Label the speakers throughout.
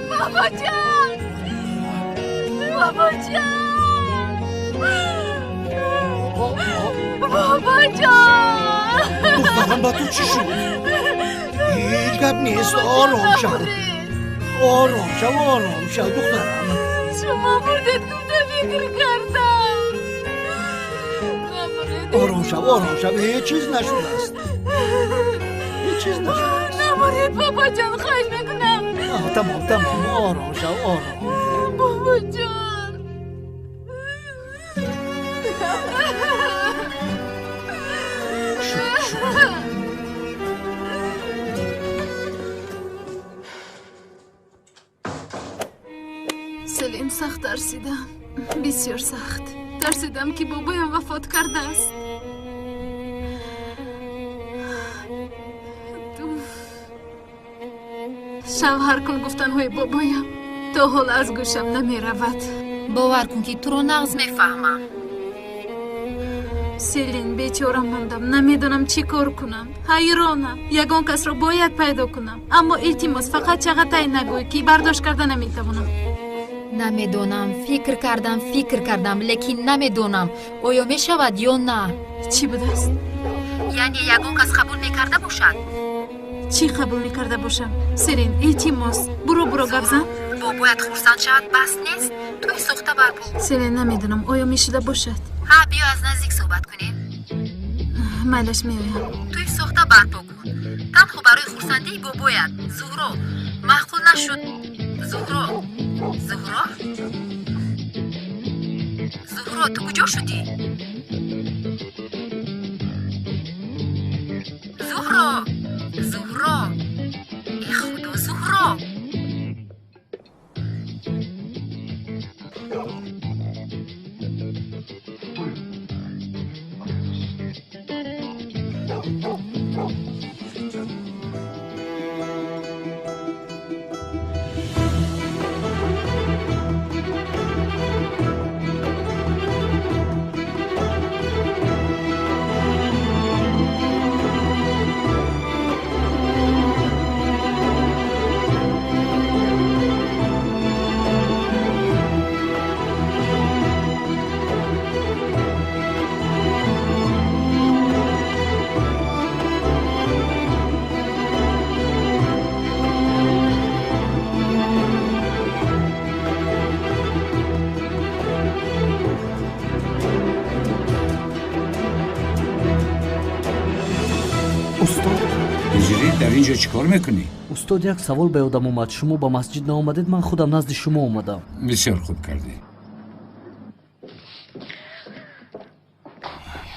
Speaker 1: Бобоҷон! Бобоҷон! Бобоҷон! Бобоҷон!
Speaker 2: Духтарам, ба ту чӣ шуд? Ҳеҷ гап нест, ором шав. Ором шав, ором шав, духтарам.
Speaker 1: Шумо мурдед гуфта фикр кардам.
Speaker 2: Ором шав, ором шав, ҳеҷ чиз нашудааст. Ҳеҷ чиз нашудааст.
Speaker 1: Намуред, бобоҷон, хоҳиш мекунам.
Speaker 2: Тамом, тамом, ором шав, ором.
Speaker 1: Бобоҷон.
Speaker 2: Шуд, шуд.
Speaker 1: Селин, сахт тарсидам. Бисёр сахт. Тарсидам, ки бобоям вафот кардааст. Шавҳар кун гуфтанҳои бобоям то ҳол аз гӯшам намеравад.
Speaker 3: Бовар кун, ки туро нағз мефаҳмам.
Speaker 1: Селин, бечора мондам, намедонам чӣ кор кунам. Ҳайронам. Ягон касро бояд пайдо кунам. Аммо илтимос, фақат Чағатай нагӯй, ки бардошт карда наметавонам.
Speaker 3: Намедонам, фикр кардам, фикр кардам, лекин намедонам, оё мешавад ё на.
Speaker 1: Чӣ будааст?
Speaker 3: Яъне ягон кас қабул мекарда бошад?
Speaker 1: Чӣ қабул мекарда бошам? Селин, илтимос, буро, буро, гап зан.
Speaker 3: Бобоят хурсанд шавад, бас нест? Тӯи сохта барпо.
Speaker 1: Селин, намедонам, оё мешуда бошад?
Speaker 3: Ҳа, биё аз наздик суҳбат кунем.
Speaker 1: Майлаш, меоям.
Speaker 3: Тӯи сохта барпо кун. Танҳо барои хурсандии бобоят. Зуҳро, маъқул нашуд. Зуҳро, Зуҳро, Зуҳро, ту куҷо шудӣ? Зуҳро, Зуҳро, э худо, Зуҳро!
Speaker 4: Дар ин ҷо чӣ кор мекунӣ?
Speaker 5: Устод, як савол ба ёдам омад. Шумо ба масҷид наомадед, ман худам назди шумо омадам.
Speaker 4: Бисёр хуб кардӣ.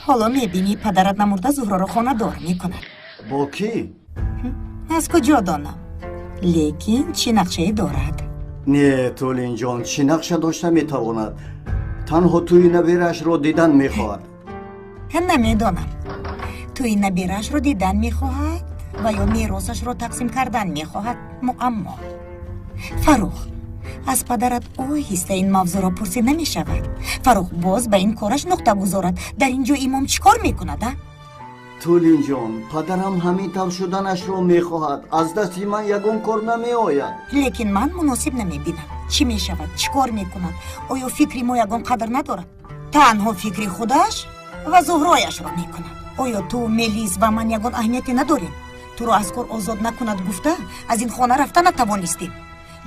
Speaker 6: Ҳоло мебинӣ, падарат намурда Зуҳроро хонадор мекунад.
Speaker 7: Бо кӣ?
Speaker 6: Аз куҷо донам? Лекин чӣ нақшае дорад?
Speaker 7: Не, Толинҷон, чӣ нақша дошта метавонад? Танҳо тӯи набираашро дидан мехоҳад.
Speaker 6: Намедонам. Тӯи набираашро дидан мехоҳад ва ё меросашро тақсим кардан мехоҳад. Муаммо. Фарух, аз падарат оҳиста ин мавзӯъро пурсид намешавад. Фарух боз ба ин кораш нуқта гузорад. Дар ин ҷо имом чӣ кор мекунад, а?
Speaker 7: Тулинҷон, падарам ҳамин тавр шуданашро мехоҳад. Аз дасти ман ягон кор намеояд.
Speaker 6: Лекин ман муносиб намебинам. Чӣ мешавад? Чӣ кор мекунад? Оё фикри мо ягон қадр надорад? Танҳо фикри худаш ва Зуҳрояшро мекунад. Оё ту, Мелис ва ман ягон аҳамияте надорем? Туро аз кор озод накунад гуфта, аз ин хона рафта натавонистем.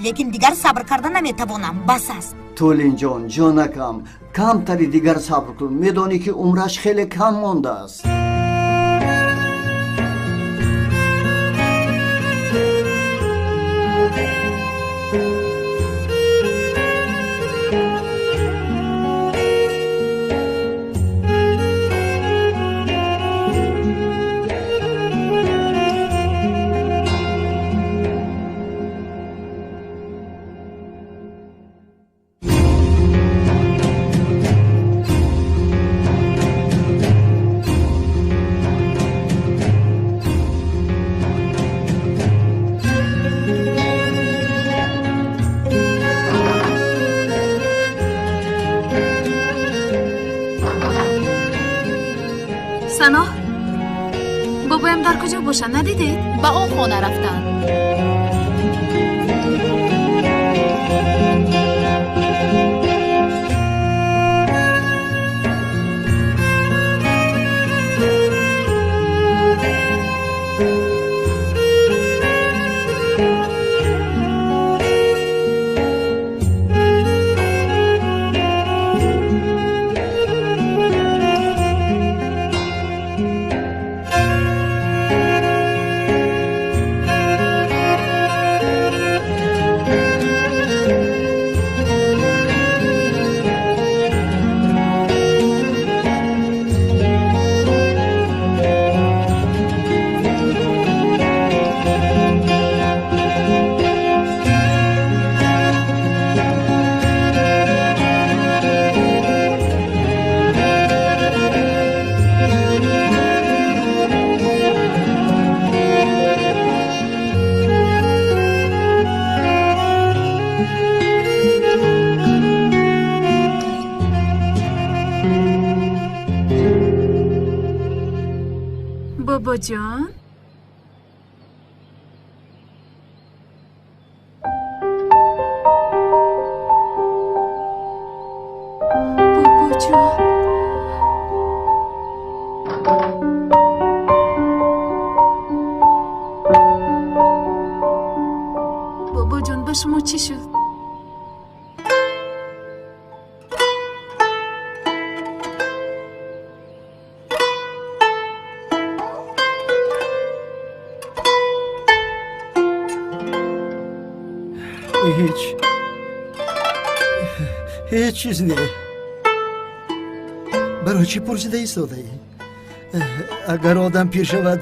Speaker 6: Лекин дигар сабр карда наметавонам. Бас аст.
Speaker 7: Тулинҷон, ҷонакам, камтари дигар сабр кун. Медонӣ, ки умраш хеле кам мондааст.
Speaker 1: Сано, Бобоям дар куҷо бошанд, надидед?
Speaker 3: Ба он хона рафтанд.
Speaker 1: Бобоҷон, бобоҷон, бобоҷон, ба шумо чӣ шуд?
Speaker 2: Ҳеҷ чиз не. Барои чӣ пурсида истодаӣ? Агар одам пир шавад,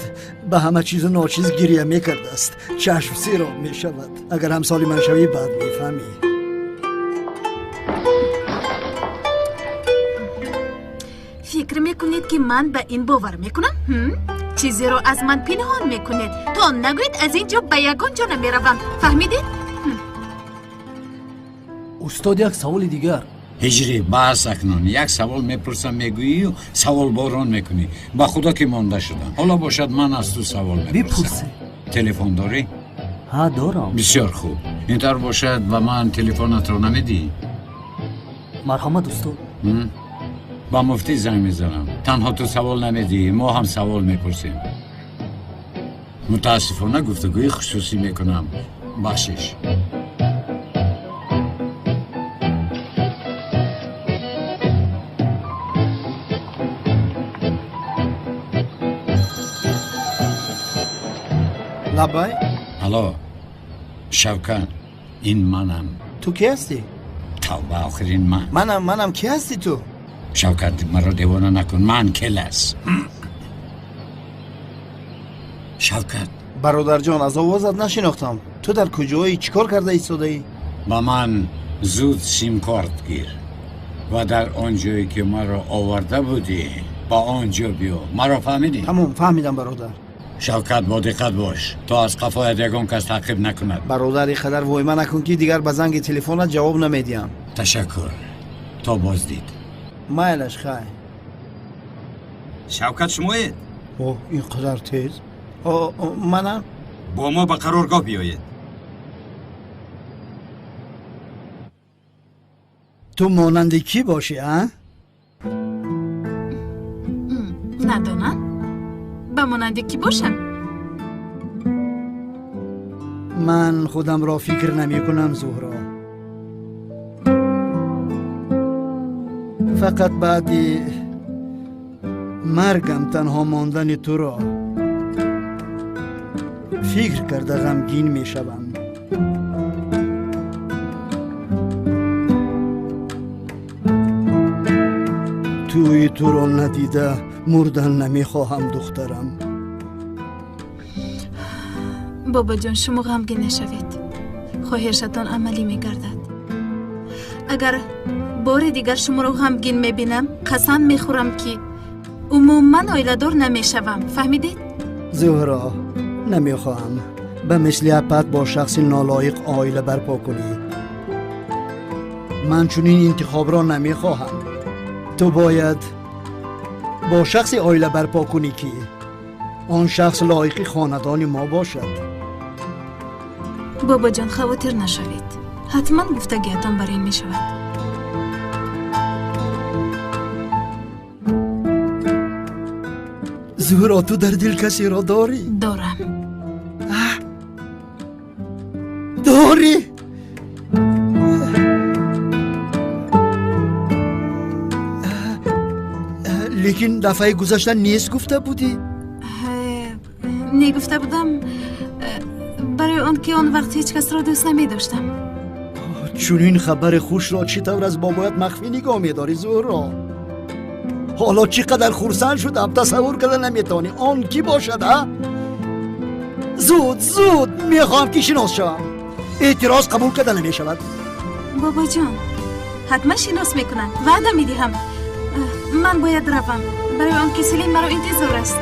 Speaker 2: ба ҳама чизу ночиз гирия мекардааст, чашм сероб мешавад. Агар ҳамсоли ман шавӣ, баъд мефаҳмӣ.
Speaker 1: Фикр мекунед, ки ман ба ин бовар мекунам? Чизеро аз ман пинҳон мекунед. То нагӯед, аз ин ҷо ба ягон ҷо намеравам. Фаҳмидед?
Speaker 5: Устод, як саволи дигар.
Speaker 4: Ҳиҷрӣ, бас акнун. Як савол мепурсам, мегӯию саволборон мекунӣ. Ба худо ки монда шудам. Ҳоло бошад, ман аз ту савол мепурсам. Телефон дорӣ?
Speaker 5: Ҳа, дорам.
Speaker 4: Бисёр хуб. Ин тавр бошад, ба ман телефонатро намедиҳӣ?
Speaker 5: Марҳамат, устод.
Speaker 4: Ба муфтӣ занг мезанам. Танҳо ту савол намедиҳӣ, мо ҳам савол мепурсем. Мутаассифона, гуфтугӯи хусусӣ мекунам. Бахшиш.
Speaker 8: Лабай?
Speaker 4: Алло, Шавкат, ин манам.
Speaker 8: Ту ки ҳастӣ?
Speaker 4: Тавба, охир ин ман.
Speaker 8: Манам, манам, ки ҳастӣ ту?
Speaker 4: Шавкат, маро девона накун, ман Келас. Шавкат.
Speaker 8: Бародарҷон, аз овозат нашинохтам. Ту дар куҷоӣ, чӣ кор карда истодаӣ?
Speaker 4: Ба ман зуд симкорт гир ва дар он ҷое ки маро оварда будӣ, ба он ҷо биё. Маро фаҳмидӣ?
Speaker 8: Тамом, фаҳмидам, бародар.
Speaker 4: Шавкат, бо диққат бош, то аз қафоят ягон кас таъқиб накунад.
Speaker 8: Бародар, ин қадар войма накун, ки дигар ба занги телефонат ҷавоб намедиҳам.
Speaker 4: Ташаккур, то боздид.
Speaker 8: Майлаш, хай.
Speaker 9: Шавкат, шумоед?
Speaker 8: О, ин қадар тез? Манам.
Speaker 9: Бо мо ба қароргоҳ биёед.
Speaker 2: Ту монанди кӣ бошӣ, а?
Speaker 1: Надонам. Ба монанди кӣ бошам?
Speaker 2: Ман худамро фикр намекунам, Зуҳро. Фақат баъди маргам танҳо мондани туро фикр карда ғамгин мешавам. Тӯи туро надида мурдан намехоҳам, духтарам.
Speaker 1: Бобоҷон, шумо ғамгин нашавед. Хоҳишатон амалӣ мегардад. Агар бори дигар шуморо ғамгин мебинам, қасам мехӯрам, ки умуман оиладор намешавам. Фаҳмидед?
Speaker 2: Зуҳро, намехоҳам ба мисли апат бо шахси нолоиқ оила барпо кунӣ. Ман чунин интихобро намехоҳам. Ту бояд бо шахси оила барпо кунӣ, ки Он шахс лоиқи хонадони мо бошад.
Speaker 1: Бобоҷон, хавотир нашавед. Ҳатман гуфтагиятон бар ин мешавад.
Speaker 2: Зуҳро, ту дар дил касеро дорӣ?
Speaker 1: Дорам.
Speaker 2: Дорӣ? Лекин дафъаи гузашта нест гуфта будӣ?
Speaker 1: Не гуфта будам, барои он ки он вақт ҳеҷ касро дӯст намедоштам.
Speaker 2: Чунин хабари хушро чӣ тавр аз бобоят махфӣ нигоҳ медорӣ, Зуҳро? Ҳоло чӣ қадар хурсанд шудам, тасаввур карда наметавонӣ. Он кӣ бошад, а? Зуд, зуд мехоҳам ки шинос шавам. Эътироз қабул карда намешавад.
Speaker 1: Бобоҷон, ҳатман шинос мекунам, ваъда медиҳам. Ман бояд равам, барои он ки Селим маро интизор аст.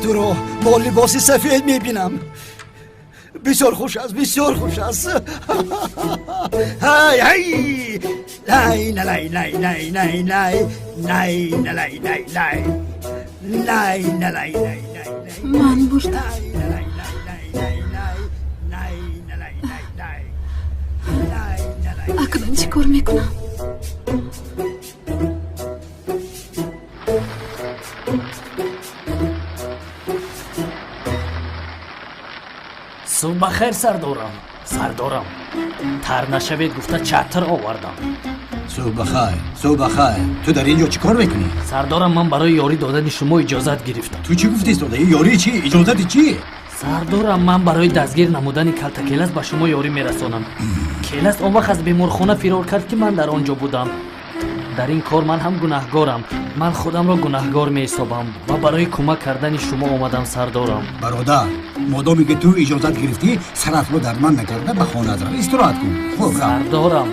Speaker 2: Туро бо либоси сафед мебинам. Бисёр хуш аст, бисёр хуш аст. Ҳай, ҳай! Лай, налай, лай, лай, лай, лай, лай, налай, лай, лай. Лай, налай, лай, лай, лай.
Speaker 1: Ман бурдам. Акнун чӣ кор мекунам?
Speaker 5: Субҳ бахайр, сардорам. Сардорам, тар нашавед гуфта чатр овардам.
Speaker 9: Субҳ бахайр, субҳ бахайр. Ту дар ин ҷо чӣ кор мекунӣ?
Speaker 5: Сардорам, ман барои ёрӣ додани шумо иҷозат гирифтам.
Speaker 9: Ту чӣ гуфтӣ, сода? Ёрӣ чӣ? Иҷозати чӣ?
Speaker 5: Сардорам, ман барои дастгир намудани калтакелас ба шумо ёрӣ мерасонам. Келас он вақт аз беморхона фирор кард, ки ман дар он ҷо будам. Дар ин кор ман ҳам гунаҳгорам. Ман худамро гунаҳгор меҳисобам ва барои кӯмак кардани шумо омадам, сардорам.
Speaker 9: Бародар, модоме ки ту иҷозат гирифтӣ, саратро дар ман накарда ба хонаат рав, истироҳат кун. Хуб, рав.
Speaker 5: Сардорам,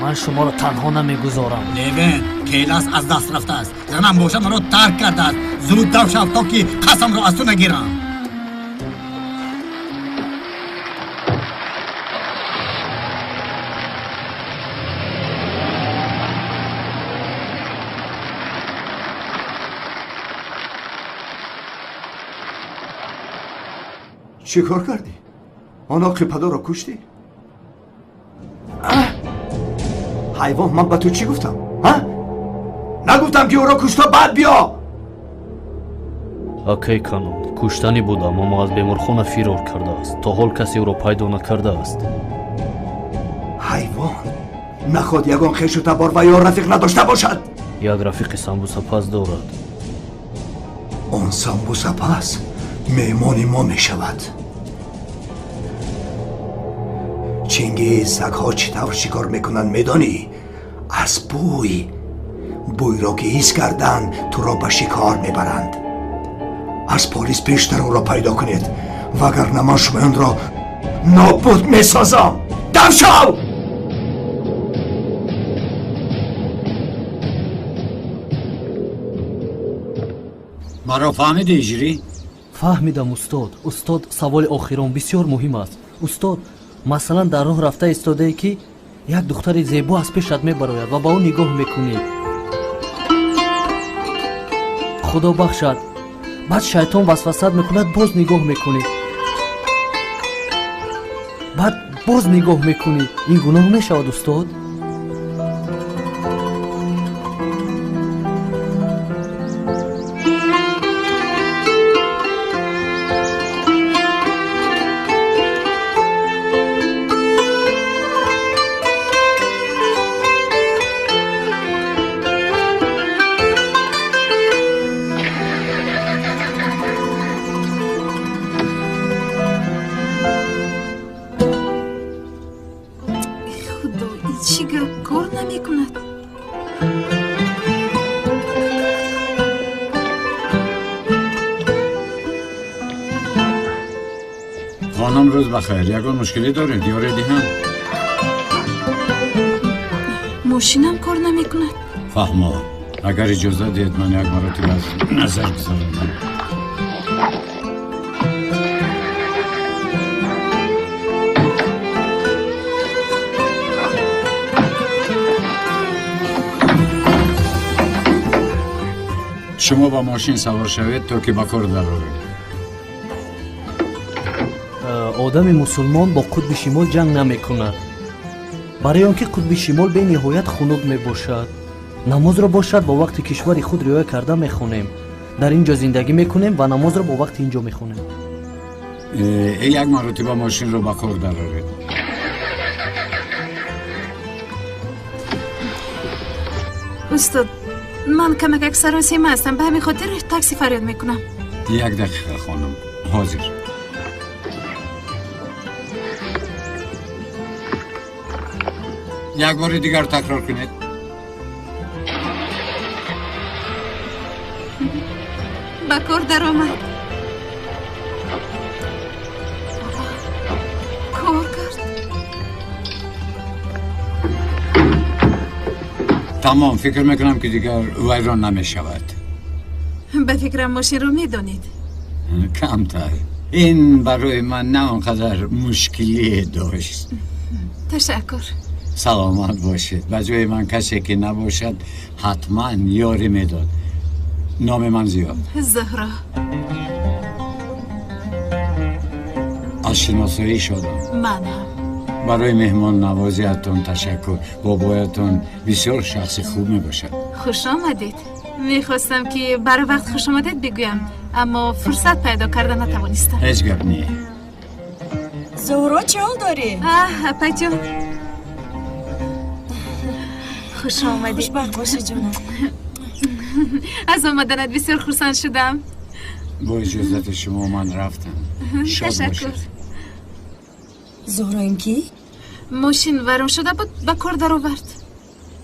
Speaker 5: ман шуморо танҳо намегузорам.
Speaker 9: Левен, келас аз даст рафтааст. Занам бошад маро тарк кардааст. Зуд дав шав, то ки қасамро аз ту нагирам.
Speaker 10: Чӣ кор кардӣ? Он оқи падарро куштӣ? Ҳайвон, ман ба ту чӣ гуфтам? Нагуфтам ки ӯро кушта баъд биё?
Speaker 5: Акай канон, куштанӣ будам, аммо аз беморхона фирор кардааст. То ҳол касе ӯро пайдо накардааст.
Speaker 10: Ҳайвон, наход ягон хешу табор ва ё рафиқ надошта бошад.
Speaker 5: Як рафиқи самбусапаз дорад.
Speaker 10: Он самбусапаз меҳмони мо мешавад. Чингиз, сагҳо чӣ тавр шикор мекунанд медонӣ? Аз бӯй. Бӯйро ки ҳис карданд, туро ба шикор мебаранд. Аз полис пештар ӯро пайдо кунед, вагарна ман шумоёнро нобуд месозам. Дам шав!
Speaker 4: Маро фаҳмидӣ, Иҷрӣ?
Speaker 5: Фаҳмидам, устод. Устод, саволи охирон бисёр муҳим аст. Устод, масалан, дар роҳ рафта истодае, ки як духтари зебо аз пешат мебарояд ва ба ӯ нигоҳ мекунӣ. Худо бахшад, баъд шайтон васвасат мекунад, боз нигоҳ мекунӣ, баъд боз нигоҳ мекунӣ. Ин гуноҳ мешавад, устод?
Speaker 4: Хонум, рӯз бахайр. Ягон мушкилӣ доред? Ёре диҳам?
Speaker 1: Мошинам кор намекунад.
Speaker 4: Фаҳмо. Агар иҷоза диҳед, ман як маротиба аз назар гузаронам. Шумо ба мошин савор шавед, то ки ба кор дароред.
Speaker 5: Одами мусулмон бо қутби шимол ҷанг намекунад, барои он ки қутби шимол бениҳоят хунук мебошад. Намозро бошад бо вақти кишвари худ риоя карда мехонем. Дар ин ҷо зиндагӣ мекунем ва намозро бо вақти ин ҷо мехонем.
Speaker 4: Як маротиба мошинро ба кор дароред.
Speaker 1: Устод, ман камакак саросема ҳастам, ба ҳамин хотир такси фарёд мекунам.
Speaker 4: Як дақиқа, хонум, ҳозир. Як бори дигар такрор кунед.
Speaker 1: Ба кор даромад. Кор кард.
Speaker 4: Тамом, фикр мекунам, ки дигар вайрон намешавад.
Speaker 1: Ба фикрам, мошинро медонед.
Speaker 4: Камтар. Ин барои ман на он қадар мушкилие дошт.
Speaker 1: Ташаккур.
Speaker 4: Саломат бошед. Ба ҷои ман касе ки набошад, ҳатман ёрӣ медод. Номи ман Зиёд.
Speaker 1: Зуҳро.
Speaker 4: Аз шиносоӣ шодам.
Speaker 1: Ман ҳам.
Speaker 4: Барои меҳмоннавозиятон ташаккур. Бобоятон бисёр шахси хуб мебошад.
Speaker 1: Хуш омадед. Мехостам, ки барвақт хуш омадед бигӯям, аммо фурсат пайдо карда натавонистам.
Speaker 4: Ҳеҷ гап не.
Speaker 6: Зуҳро, чӣ ҳол дорӣ?
Speaker 1: Апаҷон, хуш омадед.
Speaker 6: Хушбахт бошӣ, ҷонам.
Speaker 1: Аз омаданат бисёр хурсанд шудам.
Speaker 4: Бо иҷозати шумо ман рафтам. Шод
Speaker 1: Ташаккур.
Speaker 4: бошед.
Speaker 6: Зуҳро, ин кӣ?
Speaker 1: Мошин вайрон шуда буд, ба кор даровард.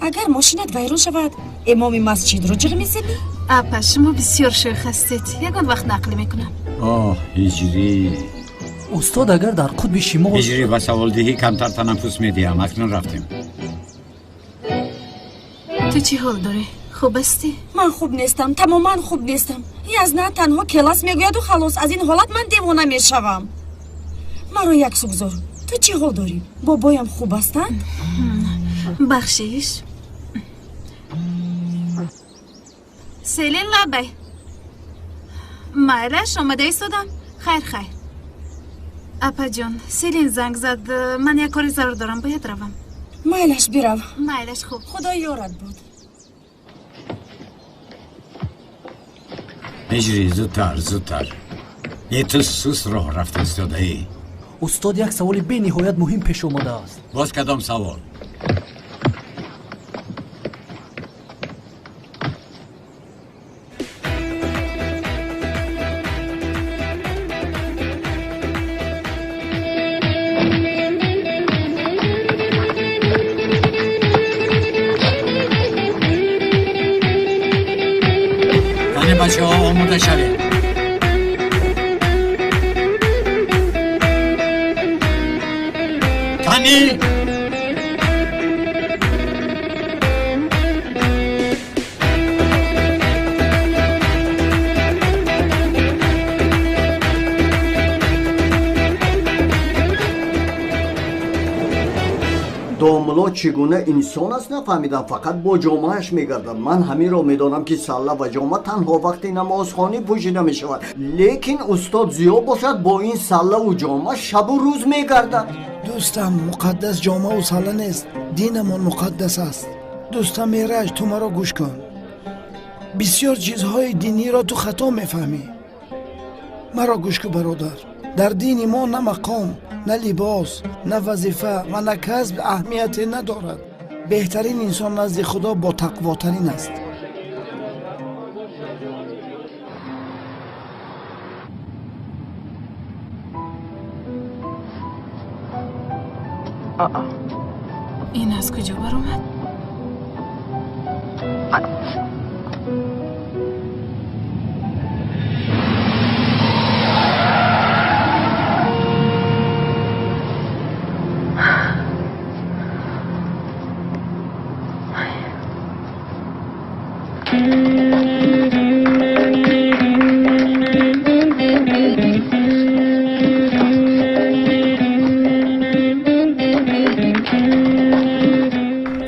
Speaker 6: Агар мошинат вайрон шавад, имоми масҷидро ҷиғ мезанӣ?
Speaker 1: Апа, шумо бисёр шӯх ҳастед. Ягон вақт нақл мекунам.
Speaker 4: Оҳ, ҳиҷрӣ.
Speaker 5: Устод, агар дар қутби шимол
Speaker 4: Ҳиҷрӣ, ба саволдиҳӣ камтар танаффус медиҳам. Акнун рафтем.
Speaker 1: Ту чӣ ҳол дорӣ? Хуб ҳастӣ?
Speaker 6: Ман хуб нестам, тамоман хуб нестам. Язна танҳо келас мегӯяду халос. Аз ин ҳолат ман девона мешавам. Маро яксу гузор. Ту чӣ ҳол дорӣ? Бобоям хуб ҳастанд?
Speaker 1: Бахшиш. Селин, лабай. Майлаш, омада истодам. Хайр, хайр. Апаҷон, Селин занг зад. Ман як кори зарур дорам, бояд равам.
Speaker 6: Майлаш, бирав.
Speaker 1: Майлаш, хуб.
Speaker 6: Худо ёрат буд.
Speaker 4: Ҳиҷрӣ, зудтар, зудтар. Е, ту суст роҳ рафта истодаӣ.
Speaker 5: Устод, як саволи бениҳоят муҳим пеш омадааст.
Speaker 4: Боз кадом савол? Қани, бачаҳо, омода шавед. Қани.
Speaker 7: Домулло чӣ гуна инсон аст, нафаҳмидам. Фақат бо ҷомааш мегардад. Ман ҳаминро медонам, ки салла ва ҷома танҳо вақти намозхонӣ пӯшида мешавад, лекин устод Зиё бошад, бо ин саллаву ҷома шабу рӯз мегардад.
Speaker 10: Дӯстам, муқаддас ҷомаву салла нест, динамон муқаддас аст. Дӯстам Эраҷ, ту маро гӯш кун. Бисёр чизҳои диниро ту хато мефаҳмӣ. Маро гӯш кун, бародар. Дар дини мо на мақом, на либос, на вазифа ва на касб аҳамияте надорад. Беҳтарин инсон назди Худо ботақвотарин аст.
Speaker 1: Ин аз куҷо баромад?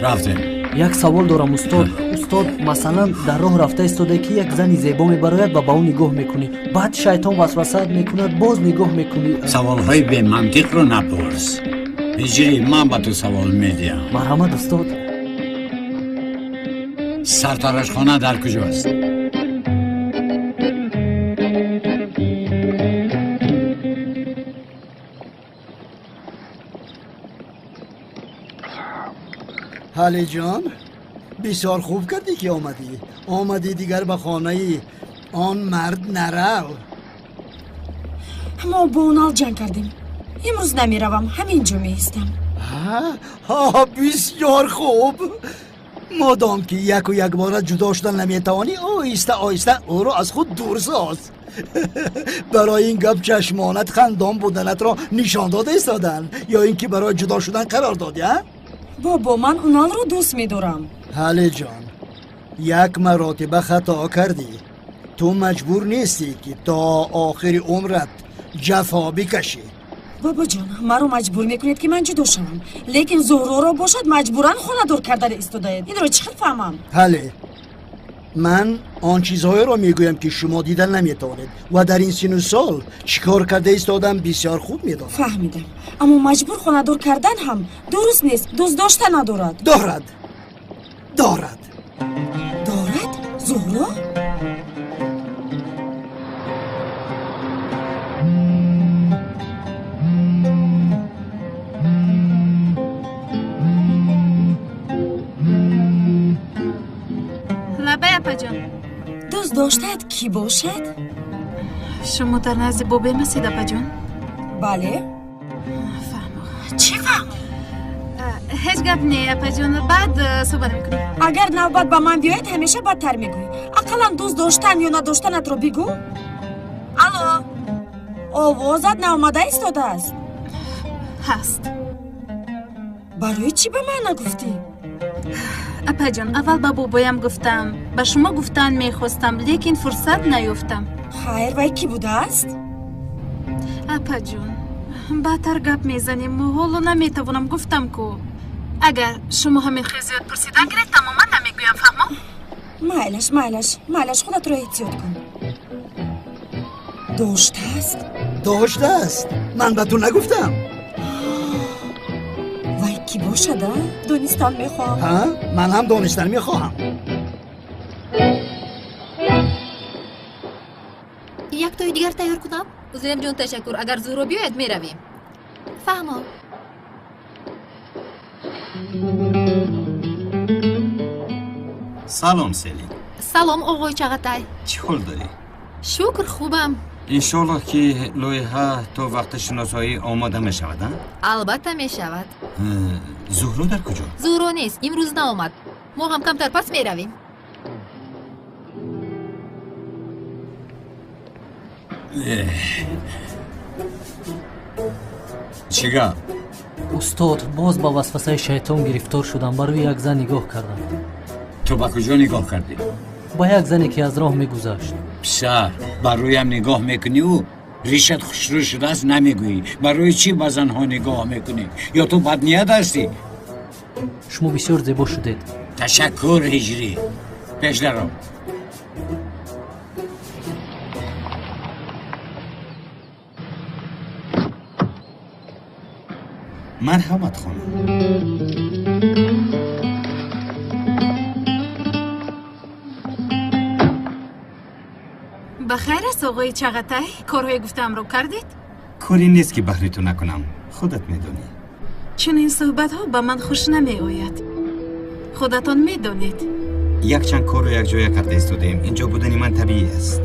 Speaker 4: Рафтем.
Speaker 5: Як савол дорам, устод. Устод, масалан, дар роҳ рафта истода, ки як зани зебо мебарояд ва ба ӯ нигоҳ мекунӣ, баъд шайтон васвасаат мекунад, боз нигоҳ мекунӣ.
Speaker 4: Саволҳои бемантиқро напурс. Ҳиҷрӣ, ман ба ту савол медиҳам.
Speaker 5: Марҳамат, устод.
Speaker 4: Сартарошхона дар куҷост?
Speaker 2: Ҳалиҷон, бисёр хуб кардӣ, ки омадӣ. Омадӣ, дигар ба хонаи он мард нарав.
Speaker 6: Мо бо Унал ҷанг кардем. Имрӯз намеравам, ҳамин ҷо меистам.
Speaker 2: Бисёр хуб. Модом ки яку якбора ҷудо шудан наметавонӣ, оҳиста оҳиста ӯро аз худ дур соз. Барои ин гап чашмонат хандон буданатро нишон дода истоданд, ё ин ки барои ҷудо шудан қарор додӣ, а?
Speaker 6: Бобо, ман Уналро дӯст медорам.
Speaker 2: Ҳалиҷон, як маротиба хато кардӣ. Ту маҷбур нестӣ, ки то охири умрат ҷафо бикашӣ.
Speaker 6: Бобоҷон, маро маҷбур мекунед, ки ман ҷудо шавам, лекин Зуҳроро бошад маҷбуран хонадор кардан истодаед. Инро чӣ хел фаҳмам?
Speaker 2: Ҳале, ман он чизҳоеро мегӯям, ки шумо дида наметавонед, ва дар ин сину сол чӣ кор карда истодам, бисёр хуб медонам.
Speaker 6: Фаҳмидам, аммо маҷбур хонадор кардан ҳам дуруст нест. Дӯст дошта надорад.
Speaker 2: Дорад, дорад.
Speaker 6: Дорад? Зуҳро?
Speaker 1: Лабай, апаҷон.
Speaker 6: Дӯст доштаат кӣ бошад?
Speaker 1: Шумо дар назди бобоям ҳастед, апаҷон?
Speaker 6: Бале.
Speaker 1: Фаҳмо.
Speaker 6: Чӣ фаҳмо?
Speaker 1: Ҳеҷ гап не, апаҷон, баъд суҳбат мекунем.
Speaker 6: Агар навбат ба ман биёяд, ҳамеша бадтар мегӯӣ. Ақаллан дӯст доштан ё надоштанатро бигӯ. Алло, овозат наомада истодааст.
Speaker 1: Ҳаст.
Speaker 6: Барои чӣ ба ман нагуфтӣ?
Speaker 1: Апаҷон, аввал ба бобоям гуфтам, ба шумо гуфтан мехостам, лекин фурсат наёфтам.
Speaker 6: Хайр, вай кӣ будааст?
Speaker 1: Апаҷон, баъдтар гап мезанем, ҳоло наметавонам, гуфтам ку. Агар шумо ҳамин хел зиёд пурсидан гиред, тамоман намегӯям, фаҳмо?
Speaker 6: Майлаш, майлаш, майлаш, худатро эҳтиёт кун. Доштааст?
Speaker 2: Доштааст. Ман ба ту нагуфтам.
Speaker 6: Вай кӣ бошад, а? Донистан мехоҳам.
Speaker 2: Ҳа, ман ҳам донистан мехоҳам.
Speaker 3: Яктои дигар тайёр кунам? Узрем ҷон, ташаккур. Агар Зуҳро биёяд, меравем. Фаҳмо.
Speaker 11: Салом, Селин.
Speaker 3: Салом, оғои Чағатай.
Speaker 11: Чӣ ҳол дорӣ?
Speaker 3: Шукр, хубам.
Speaker 11: Иншоаллоҳ, ки лоиҳа то вақти шиносоӣ омода мешавад, а?
Speaker 3: Албатта мешавад.
Speaker 11: Зуҳро дар куҷо?
Speaker 3: Зуҳро нест, имрӯз наомад. Мо ҳам камтар пас меравем.
Speaker 4: Чӣ гап?
Speaker 5: Устод, боз ба васвасаи шайтон гирифтор шудам. Барои як зан нигоҳ кардам.
Speaker 4: Ту ба куҷо нигоҳ кардӣ?
Speaker 5: Ба як зане, ки аз роҳ мегузашт.
Speaker 4: Писар, ба рӯям нигоҳ мекуниву ришат хушрӯ шудааст намегӯӣ. Барои чӣ ба занҳо нигоҳ мекунӣ? Ё ту бадният ҳастӣ?
Speaker 5: Шумо бисёр зебо шудед.
Speaker 4: Ташаккур, Ҳиҷрӣ. Пеш даро.
Speaker 11: Марҳамат, хонум.
Speaker 1: Ба хайр аст, оғои Чағатай? Корҳои гуфтаамро кардед?
Speaker 11: Коре нест, ки баҳри ту накунам, худат медонӣ.
Speaker 1: Чунин суҳбатҳо ба ман хуш намеояд, худатон медонед.
Speaker 11: Якчанд корро якҷоя карда истодаем. Инҷо будани ман табиӣ аст.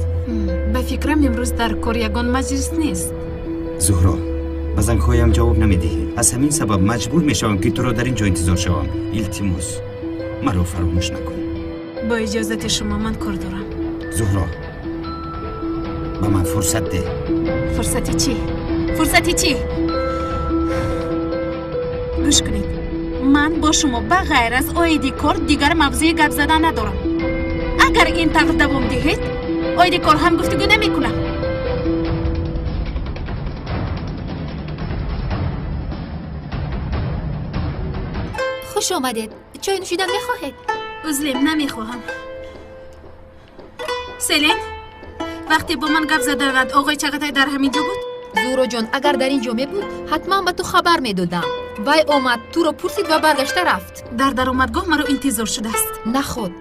Speaker 1: Ба фикрам, имрӯз дар кор ягон маҷлис нест.
Speaker 11: Зуҳро, ба зангҳоям ҷавоб намедиҳӣ. Аз ҳамин сабаб маҷбур мешавам, ки туро дар ин ҷо интизор шавам. Илтимос, маро фаромӯш накун.
Speaker 1: Бо иҷозати шумо, ман кор дорам.
Speaker 11: Зуҳро, ба ман фурсат деҳ.
Speaker 1: Фурсати чӣ? Фурсати чӣ? Гӯш кунед, ман бо шумо ба ғайр аз оиди кор дигар мавзӯи гап задан надорам. Агар ин тавр давом диҳед, оиди кор ҳам гуфтугӯ намекунам.
Speaker 3: Хуш омадед. Чой нӯшидан мехоҳед?
Speaker 1: Узлем, намехоҳам. Селин, вақте бо ман гап заданад, оғои Чағатай дар ҳамин ҷо буд?
Speaker 3: Зуҳроҷон, агар дар ин ҷо мебуд, ҳатман ба ту хабар медодам. Вай омад, туро пурсид ва баргашта рафт.
Speaker 1: Дар даромадгоҳ маро интизор шудааст.
Speaker 3: Наход.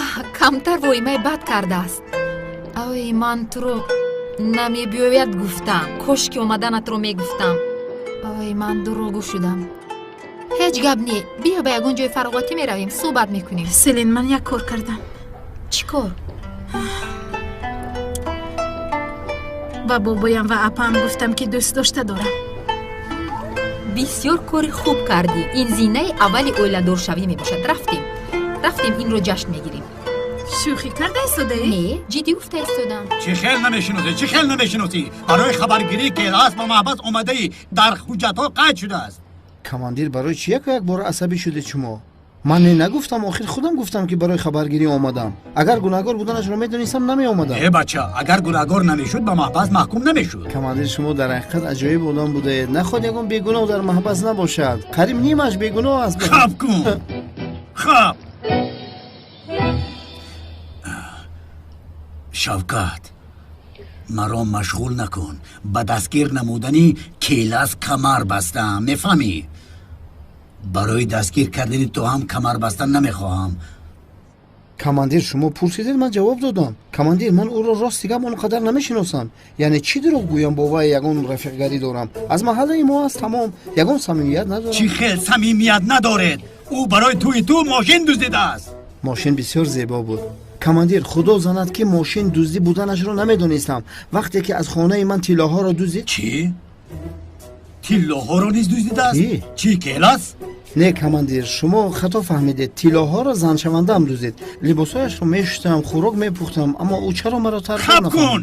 Speaker 3: Аҳ, камтар воимаи бад кардааст. Ой, ман туро намебиёяд гуфтам. Кош ки омаданатро мегуфтам. Ой, ман дурӯғгӯ шудам. Ҳеҷ гап не. Биё ба ягон ҷои фароғатӣ меравем, суҳбат мекунем.
Speaker 1: Селин, ман як кор кардам.
Speaker 3: Чӣ кор?
Speaker 1: Ба бобоям ва апаам гуфтам, ки дӯст дошта дорам.
Speaker 3: Бисёр кори хуб кардӣ. Ин зинаи аввали оиладоршавӣ мебошад. Рафтем, рафтем, инро ҷашн мегирем.
Speaker 1: Шӯхӣ карда истодаӣ?
Speaker 3: Не, ҷиддӣ гуфта истодам.
Speaker 9: Чӣ хел намешиносӣ? Чӣ хел намешиносӣ? Барои хабаргирӣ Келас ба маҳбас омадаӣ, дар ҳуҷҷатҳо қайд шудааст.
Speaker 8: Командир, барои чӣ яко як бора асабӣ шудед шумо? Ман не нагуфтам, охир худам гуфтам, ки барои хабаргирӣ омадам. Агар гунаҳгор буданашро медонистам, намеомадам.
Speaker 9: Э бача, агар гунаҳгор намешуд, ба маҳбас маҳкум намешуд.
Speaker 8: Командир, шумо дар ҳақиқат аҷоиб одам будаед. Наход ягон бегуноҳ дар маҳбас набошад. Қариб нимаш бегуноҳ аст.
Speaker 9: Хаб кун, хаб. Шавкат, маро машғул накун. Ба дастгир намудани Келас камар бастаам, мефаҳмӣ? Барои дастгир кардани ту ҳам камар бастан намехоҳам.
Speaker 8: Командир, шумо пурсидед, ман ҷавоб додам. Командир, ман ӯро рости гап он қадар намешиносам. Яъне чӣ дурӯғ гӯям, бо вай ягон рафиқгарӣ дорам? Аз маҳаллаи мо аст, тамом. Ягон самимият надорам.
Speaker 9: Чӣ хел самимият надоред? Ӯ барои тӯи ту мошин дуздидааст.
Speaker 8: Мошин бисёр зебо буд. Командир, худо занад, ки мошин дуздӣ буданашро намедонистам. Вақте ки аз хонаи ман тиллоҳоро дуздид.
Speaker 9: Чӣ? Тиллоҳоро низ дуздидааст? Чӣ, Келас?
Speaker 8: Не, командир, шумо хато фаҳмидед. Тиллоҳоро заншавандаам дуздид. Либосҳояшро мешустам, хӯрок мепухтам, аммо ӯ чаро маро тарк
Speaker 9: Хаб кун!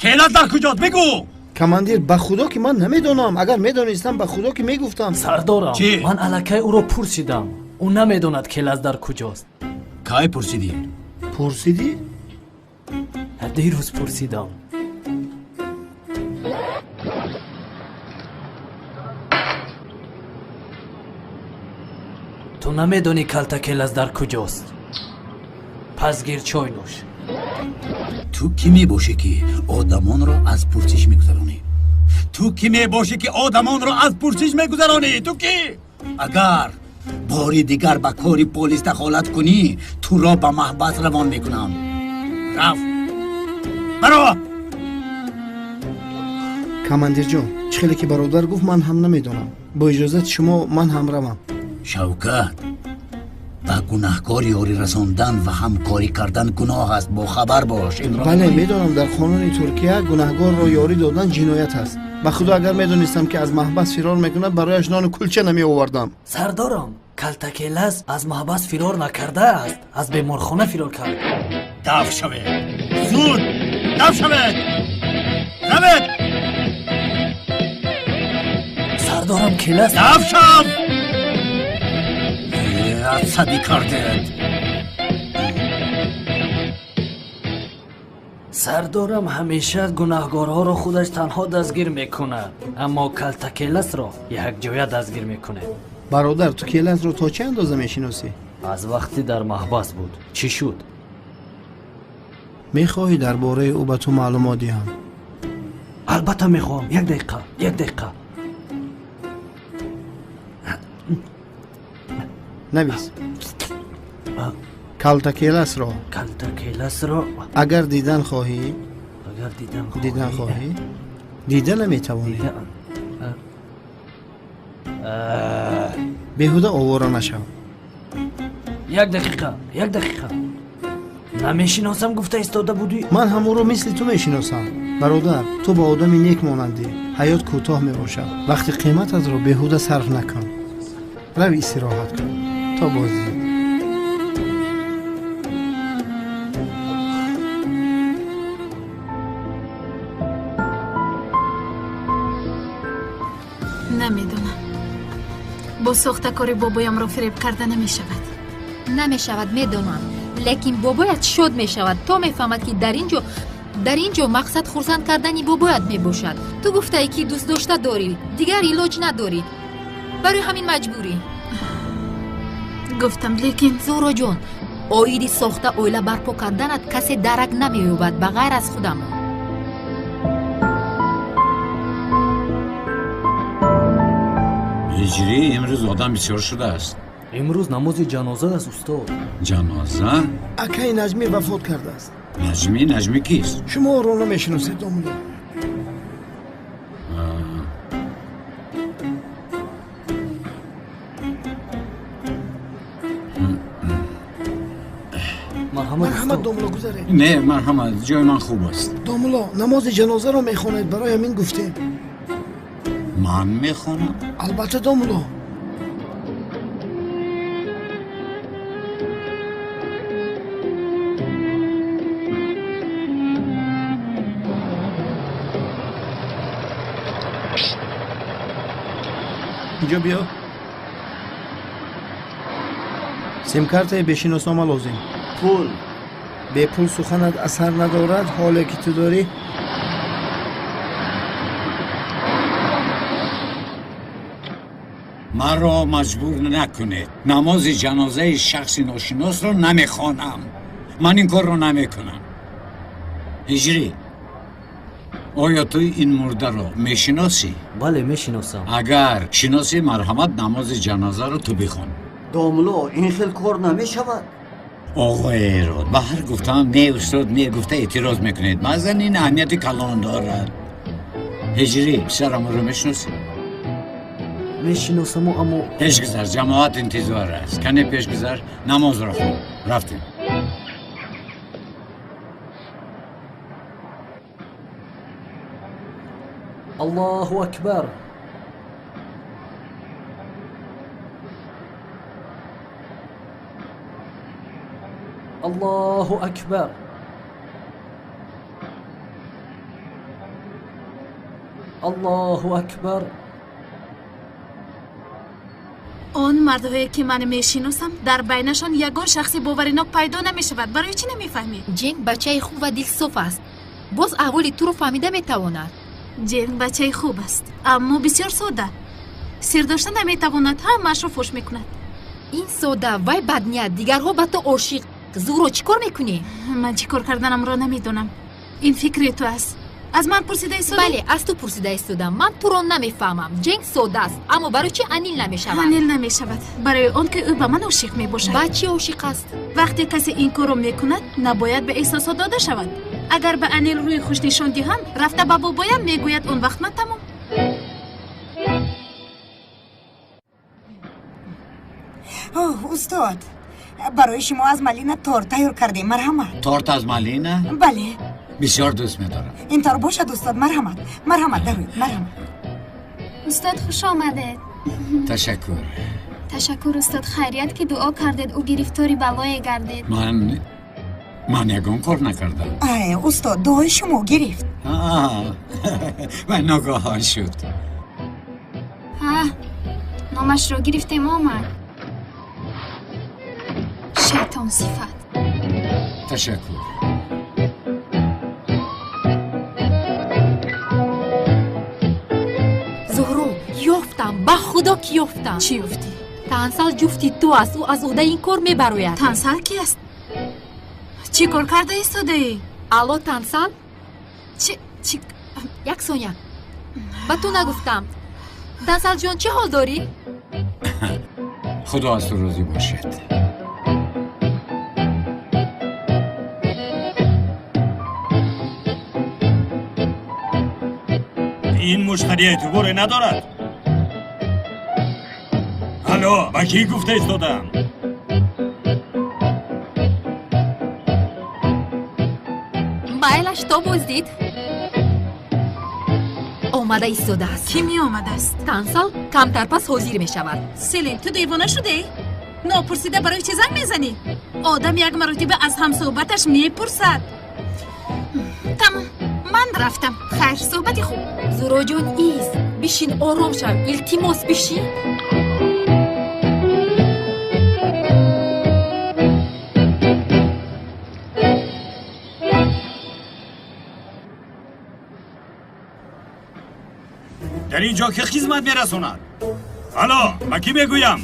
Speaker 9: Келас дар куҷост? Бигӯ!
Speaker 8: Командир, ба худо ки ман намедонам. Агар медонистам, ба худо ки мегуфтам.
Speaker 5: Сардорам, ман аллакай ӯро пурсидам. Ӯ намедонад Келас дар куҷост.
Speaker 9: Кай пурсидӣ?
Speaker 8: Пурсидӣ?
Speaker 5: Дирӯз пурсидам. Ту намедонӣ калта Келас дар куҷост. Пас гир чой нӯш.
Speaker 9: Ту кӣ мебошӣ, ки одамонро аз пурсиш мегузаронӣ? Ту кӣ мебошӣ, ки одамонро аз пурсиш мегузаронӣ? Ту кӣ? Агар бори дигар ба кори полис дахолат кунӣ, туро ба маҳбас равон мекунам. Рафт, баро.
Speaker 8: Командирҷон, чӣ хеле ки бародар гуфт, ман ҳам намедонам. Бо иҷозати шумо ман ҳам равам.
Speaker 9: Шавкат, ба гунаҳкор ёрӣ расондан ва ҳамкорӣ кардан гуноҳ аст, бохабар бош.
Speaker 8: Бале, медонам, дар қонуни Туркия гунаҳгорро ёрӣ додан ҷиноят аст. Ба худо, агар медонистам, ки аз маҳбас фирор мекунад, барояш нону кулча намеовардам.
Speaker 5: Сардорам, калта Келас аз маҳбас фирор накардааст, аз беморхона фирор кард.
Speaker 9: Даф шавед, зуд даф шавед, равед.
Speaker 5: Сардорам, Келас.
Speaker 9: Даф шав! Асабӣ кардед.
Speaker 5: Сардорам ҳамеша гунаҳгорҳоро худаш танҳо дастгир мекунад, аммо калта Келасро якҷоя дастгир мекунад.
Speaker 8: Бародар, ту Келасро то чӣ андоза мешиносӣ?
Speaker 5: Аз вақте дар маҳбас буд. Чӣ шуд?
Speaker 8: Мехоҳӣ дар бораи ӯ ба ту маълумот диҳам?
Speaker 5: Албатта мехоҳам. Як дақиқа, як дақиқа.
Speaker 8: Навис. Калта Келасро.
Speaker 5: Калта Келасро.
Speaker 8: Агар дидан хоҳӣ,
Speaker 5: агар дидан хоҳӣ,
Speaker 8: дидан хоҳӣ, дида наметавонӣ. Беҳуда овора нашав.
Speaker 5: Як дақиқа, як дақиқа. Намешиносам гуфта истода будӣ?
Speaker 8: Ман ҳам ӯро мисли ту мешиносам. Бародар, ту ба одами нек монандӣ. Ҳаёт кӯтоҳ мебошад. Вақти қимататро беҳуда сарф накун. Рави истироҳат кун. То боздид.
Speaker 1: Намедонам. Бо сохтакори бобоямро фиреб карда намешавад.
Speaker 3: Намешавад, медонам. Лекин бобоят шод мешавад, то мефаҳмад, ки дар ин ҷо мақсад хурсанд кардани бобоят мебошад. Ту гуфтаӣ, ки дӯст дошта дорӣ, дигар илоҷ надорӣ. Барои ҳамин маҷбурӣ.
Speaker 1: Гуфтам, лекин
Speaker 3: Зуҳроҷон, оиди сохта оила барпо карданат касе дарак намеёбад ба ғайр аз худамон.
Speaker 4: Ҳиҷрӣ, имрӯз одам бисёр шудааст.
Speaker 5: Имрӯз намози ҷаноза аст, устод.
Speaker 4: Ҷаноза?
Speaker 8: Акаи Наҷмӣ вафот кардааст.
Speaker 4: Наҷмӣ? Наҷмӣ кист?
Speaker 8: Шумо ӯро намешиносед, домулло. Марҳамат, домулло, гузаред.
Speaker 4: Не, марҳамат, ҷои ман хуб аст.
Speaker 8: Домулло, намози ҷанозаро мехонед, барои ҳамин гуфтем.
Speaker 4: Ман мехонам?
Speaker 8: Албатта, домулло. Инҷо биё. Симкартаи бешиноснома лозим.
Speaker 7: Пул.
Speaker 8: Бепул суханат асар надорад, ҳоле ки ту дорӣ.
Speaker 4: Маро маҷбур накунед. Намози ҷанозаи шахси ношиносро намехонам. Ман ин корро намекунам. Ҳиҷрӣ, оё ту ин мурдаро мешиносӣ?
Speaker 5: Бале, мешиносам.
Speaker 4: Агар шиносӣ, марҳамат, намози ҷанозаро ту бихон.
Speaker 7: Домулло, ин хел кор намешавад.
Speaker 4: Оғои Эрод, ба ҳар гуфтаам не, устод, не гуфта эътироз мекунед. Баъзан ин аҳамияти калон дорад. Ҳиҷрӣ, писарамро мешиносӣ?
Speaker 5: Мешиносаму, аммо
Speaker 4: пешгузар, ҷамоат интизор аст. Кане пешгузар, намозро хон. Рафтем.
Speaker 5: Аллоҳу акбар. Аллоҳу акбар. Аллоҳу акбар.
Speaker 1: Он мардҳое ки ман мешиносам, дар байнашон ягон шахси боваринок пайдо намешавад. Барои чӣ намефаҳмӣ?
Speaker 3: Ҷенг бачаи хуб ва дилсоф аст. Боз аҳволи туро фаҳмида метавонад.
Speaker 1: Ҷенг бачаи хуб аст, аммо бисёр сода. Сир дошта наметавонад, ҳамаашро фош мекунад.
Speaker 3: Ин сода, вай бадният, дигарҳо ба ту ошиқ. Зуҳро, чӣ кор мекунӣ?
Speaker 1: Ман чӣ кор карданамро намедонам. Ин фикри ту аст. Аз ман пурсида истодӣ?
Speaker 3: Бале, аз ту пурсида истодам. Ман туро намефаҳмам. Ҷенг сода аст, аммо барои чӣ Анил намешавад?
Speaker 1: Анил намешавад барои он ки ӯ ба ман ошиқ мебошад.
Speaker 3: Ба чӣ ошиқ аст?
Speaker 1: Вақте касе ин корро мекунад, набояд ба эҳсосот дода шавад. Агар ба Анил рӯи хуш нишон диҳам, рафта ба бобоям мегӯяд, он вақт ман тамом.
Speaker 6: Устод, барои шумо аз малина торт тайёр кардем, марҳамат.
Speaker 4: Торт аз малина?
Speaker 6: Бале.
Speaker 4: Бисёр дӯст медорам.
Speaker 6: Ин тор бошад, устод, марҳамат. Марҳамат, дароед, марҳамат.
Speaker 12: Устод, хуш омадед.
Speaker 4: Ташаккур.
Speaker 12: Ташаккур, устод, хайрият ки дуо кардед, ӯ гирифтори балое гардед.
Speaker 4: Ман ягон кор накардам.
Speaker 6: Ай, устод, дуои шумо гирифт.
Speaker 4: Ва ногаҳон шуд.
Speaker 12: Ҳа, номашро гирифтем, омад. Шайтон сифат.
Speaker 4: Ташаккур.
Speaker 3: Зуҳро, ёфтам, ба худо ки ёфтам.
Speaker 1: Чӣ ёфтӣ?
Speaker 3: Тансал ҷуфти ту аст, ӯ аз уҳдаи ин кор мебарояд.
Speaker 1: Тансал ки аст? Чӣ кор карда истодаӣ?
Speaker 3: Алло, Тансал?
Speaker 1: Чи
Speaker 3: Як сония. Ба ту нагуфтам. Тансалҷон, чӣ ҳол дорӣ?
Speaker 4: Худо аз ту розӣ бошад.
Speaker 13: Ин муштари эътиборе надорад. Алло, ба кӣ гуфта истодам?
Speaker 3: Майлаш то боздид. Омада истодааст.
Speaker 1: Кӣ меомадааст?
Speaker 3: Тансал камтар пас ҳозир мешавад.
Speaker 1: Селин, ту девона шудаӣ? Нопурсида барои чӣ занг мезанӣ? Одам як маротиба аз ҳамсӯҳбаташ мепурсад. Тамом, ман рафтам. Хайр, суҳбати хуб.
Speaker 3: Зуҳроҷон, из бишин, ором шав. Илтимос, бишин.
Speaker 13: Дар ин ҷо ки хизмат мерасонад? Алло, ба кӣ мегӯям?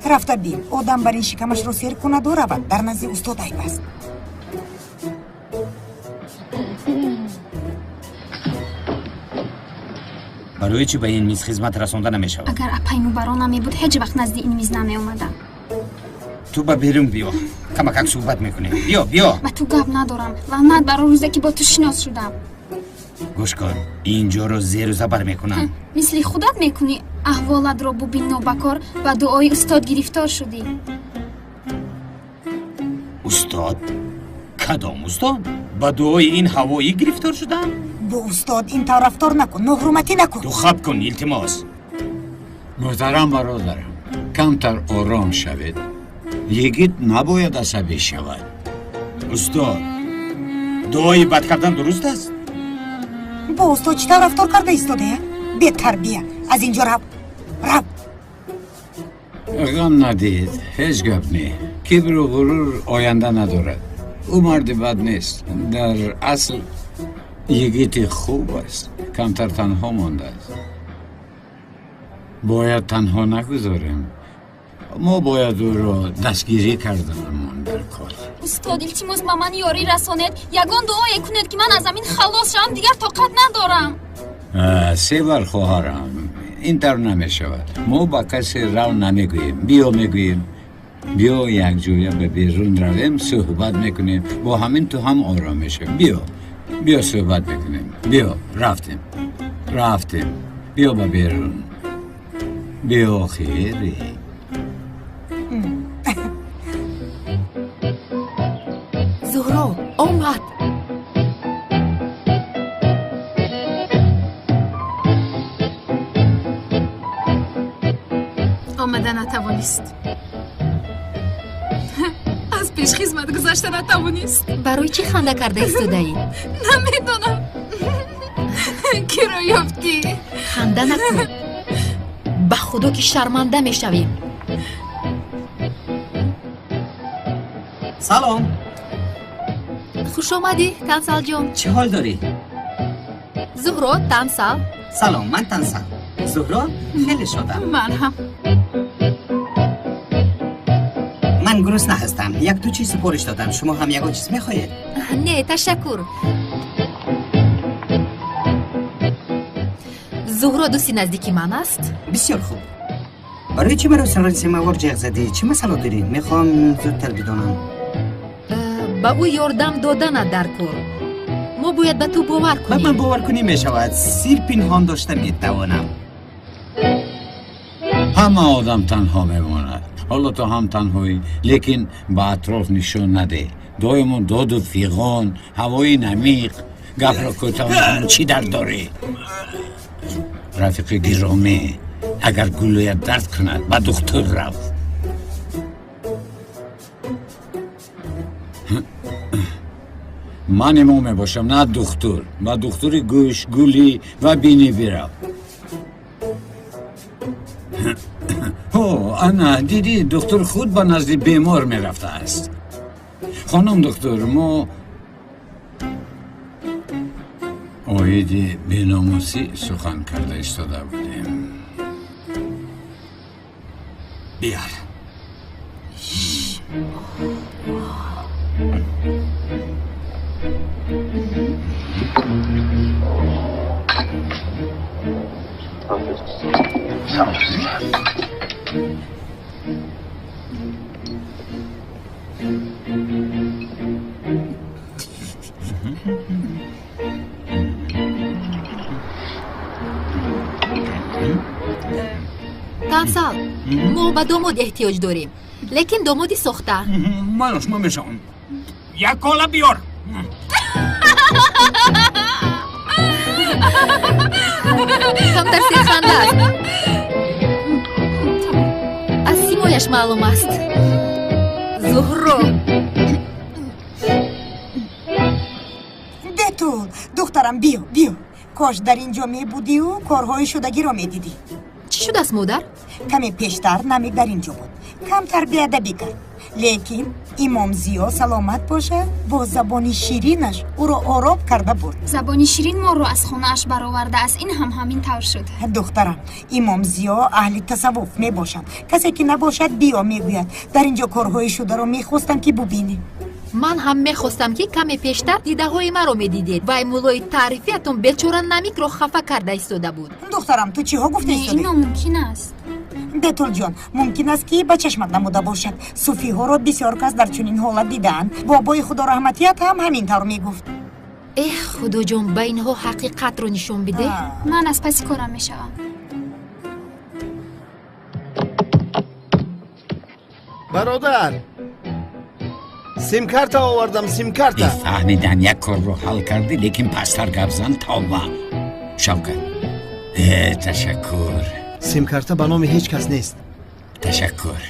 Speaker 6: Рафта бин, одам бар ин шикамашро сер кунаду равад. Дар назди устод айб аст.
Speaker 11: Барои чӣ ба ин миз хизмат расонда намешавад?
Speaker 12: Агар апай Мубаро намебуд, ҳеҷ вақт назди ин миз намеомадам.
Speaker 11: Ту ба берун биё, камакак суҳбат мекунем. Биё, биё.
Speaker 12: Ба ту гап надорам. Лаънат баро рӯзе ки бо ту шинос шудам.
Speaker 11: Гӯш кун, инҷоро зеру забар мекунам.
Speaker 12: Мисли худат мекунӣ. Аҳволатро бубин, нобакор ба дуои устод гирифтор шудӣ.
Speaker 11: Устод? Кадом устод? Ба дуои ин ҳавоӣ гирифтор шудам?
Speaker 6: Бо устод ин тавр рафтор накун, ноҳурматӣ накун.
Speaker 11: Ту хаб кун, илтимос.
Speaker 4: Муҳтарам бародарам, камтар ором шавед. Йигит набояд асабӣ шавад.
Speaker 11: Устод, дуои бад кардан дуруст аст?
Speaker 6: Бо устод чӣ тавр рафтор карда истодая? Бетарбия, аз инҷо рав, рав.
Speaker 4: Ғам надиҳед, ҳеҷ гап не. Кибру ғурур оянда надорад. Ӯ марди бад нест. Дар асл йигити хуб аст. Камтар танҳо мондааст. Бояд танҳо нагузорем. Мо бояд ӯро дастгирӣ карданамон дар кор.
Speaker 12: Устод, илтимос ба ман ёрӣ расонед. Ягон дуое кунед ки ман аз замин халос шавам, дигар тоқат надорам.
Speaker 4: Севар хоҳарам, ин тавр намешавад. Мо ба касе рав намегӯем. Биё мегӯем. Биё якҷоя ба берун равем, суҳбат мекунем. Бо ҳамин ту ҳам ором мешавем. Биё, биё суҳбат мекунем. Биё, рафтем, рафтем. Биё ба берун. Биё хири.
Speaker 3: Зуҳро омад.
Speaker 1: Омада натавонист. Аз пеш хизмат гузашта натавонист.
Speaker 3: Барои чӣ ханда карда истодаӣ?
Speaker 1: Намедонам. Киро ёфтӣ?
Speaker 3: Ханда накун. Ба худо ки шарманда мешавем.
Speaker 14: Салом.
Speaker 3: Хуш омадӣ, Тансалҷон.
Speaker 14: Чӣ ҳол дорӣ?
Speaker 3: Зуҳро, Тансал.
Speaker 14: Салом, ман Тансал. Зуҳро, хеле шодам.
Speaker 1: Ман ҳам.
Speaker 14: Ман гурусна ҳастам. Як ду чиз супориш додам. Шумо ҳам ягон чиз мехоҳед?
Speaker 3: Не, ташаккур. Зуҳро дӯсти наздики ман аст.
Speaker 14: Бисёр хуб. Барои чӣ маро сари семавор ҷеғ задӣ? Чӣ масъала дорӣ? Мехоҳам зудтар бидонам.
Speaker 3: Ба ӯ ёрдам доданат дар кор. Мо бояд ба ту бовар кунем.
Speaker 14: Ба ман бовар кунӣ мешавад. Сир пинҳон дошта метавонам.
Speaker 4: Ҳама одам танҳо мемонад. Ҳоло ту ҳам танҳоӣ, лекин ба атроф нишон надеҳ. Доимо доду фиғон, ҳавои намиқ. Гапро кӯтоҳ мекунам, чӣ дард дорӣ? Рафиқи гиромӣ, агар гулӯят дард кунад, ба духтур рав. Ман имом мебошам, на духтур. Ба духтури гӯш, гулӣ ва бинӣ бирав. Ҳо, ана, дидӣ, духтур худ ба назди бемор мерафтааст. Хонум духтур, мо оиди беномусӣ сухан карда истода будем.
Speaker 14: Биёр.
Speaker 3: Тансал, мо ба домод эҳтиёҷ дорем, лекин домоди сохта.
Speaker 11: Ман шумо мешавам. Як кола биёр.
Speaker 3: Камтар серханда аст. Аз симояш маълум аст. Зуҳро.
Speaker 6: Бетул, духтарам, биё, биё. Кош дар ин ҷо мебудию корҳои шудагиро медидӣ.
Speaker 3: Чӣ шудааст, модар?
Speaker 6: Каме пештар Намик дар ин ҷо буд. Камтар беадабӣ кард. Лекин Имом Зиё саломат бошад, бо забони ширинаш ӯро ором карда бурд.
Speaker 12: Забони ширин моро аз хонааш баровардааст. Ин ҳам ҳамин тавр шуд.
Speaker 6: Духтарам, Имом Зиё аҳли тасаввуф мебошанд. Касе ки набошад, биё мегӯяд. Дар инҷо корҳои шударо мехостам ки бубинӣ.
Speaker 3: Ман ҳам мехостам, ки каме пештар дидаҳои маро медидед. Вай муллои таърифиятон бечора Намикро хафа карда истода буд.
Speaker 6: Духтарам, ту чиҳо гуфта
Speaker 12: Не,
Speaker 6: истодӣ?
Speaker 12: ин номумкин аст.
Speaker 6: Бетулҷон, мумкин аст, ки ба чашмат намуда бошад. Суфиҳоро бисёр кас дар чунин ҳолат дидаанд. Бобои худораҳматият ҳам ҳамин тавр мегуфт.
Speaker 3: Эҳ, Худоҷон, ба инҳо ҳақиқатро нишон бидеҳ.
Speaker 12: Ман аз паси корам мешавам.
Speaker 8: Бародар, симкарта овардам, симкарта.
Speaker 4: Бифаҳмидан, як корро ҳал кардӣ, лекин пасттар гап зан, тавба. Шавкат, ташаккур.
Speaker 8: Симкарта ба номи ҳеҷ кас нест.
Speaker 4: Ташаккур.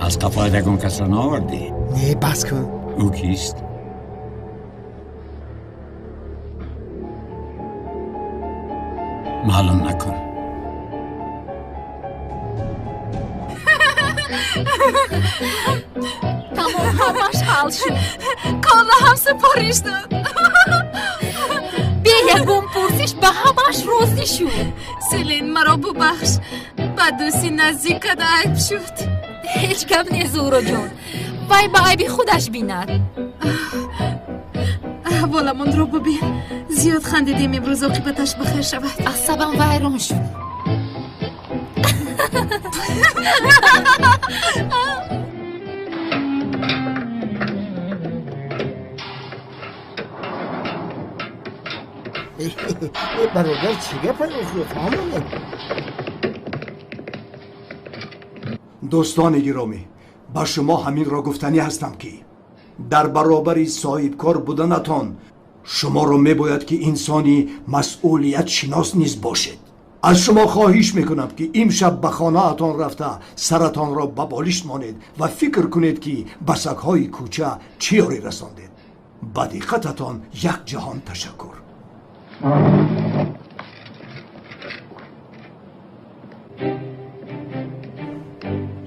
Speaker 4: Аз қафоят ягон касро наовардӣ?
Speaker 8: Не, бас кун.
Speaker 4: Ӯ кист? Маълум накун.
Speaker 3: Тамом, ҳамаш ҳал шуд.
Speaker 1: Кола ҳам супориш дод.
Speaker 3: Бе ягон пурсиш ба ҳамаш розӣ шуд.
Speaker 1: Селин, маро бубахш, ба дӯсти наздикат айб шуд.
Speaker 3: Ҳеҷ гап не, Зуҳроҷон, вай ба айби худаш бинад.
Speaker 1: Аҳволамонро бубин, зиёд хандидем имрӯз, оқибаташ бахайр шавад.
Speaker 3: Асабам вайрон шуд.
Speaker 8: Бародар, чӣ гапа, фаҳмонед.
Speaker 10: Дӯстони гиромӣ, ба шумо ҳаминро гуфтанӣ ҳастам, ки дар баробари соҳибкор буданатон шуморо мебояд, ки инсони масъулиятшинос низ бошед. Аз шумо хоҳиш мекунам, ки имшаб ба хонаатон рафта, саратонро ба болишт монед ва фикр кунед, ки ба сагҳои кӯча чӣ ёрӣ расондед. Ба диққататон як ҷаҳон ташаккур.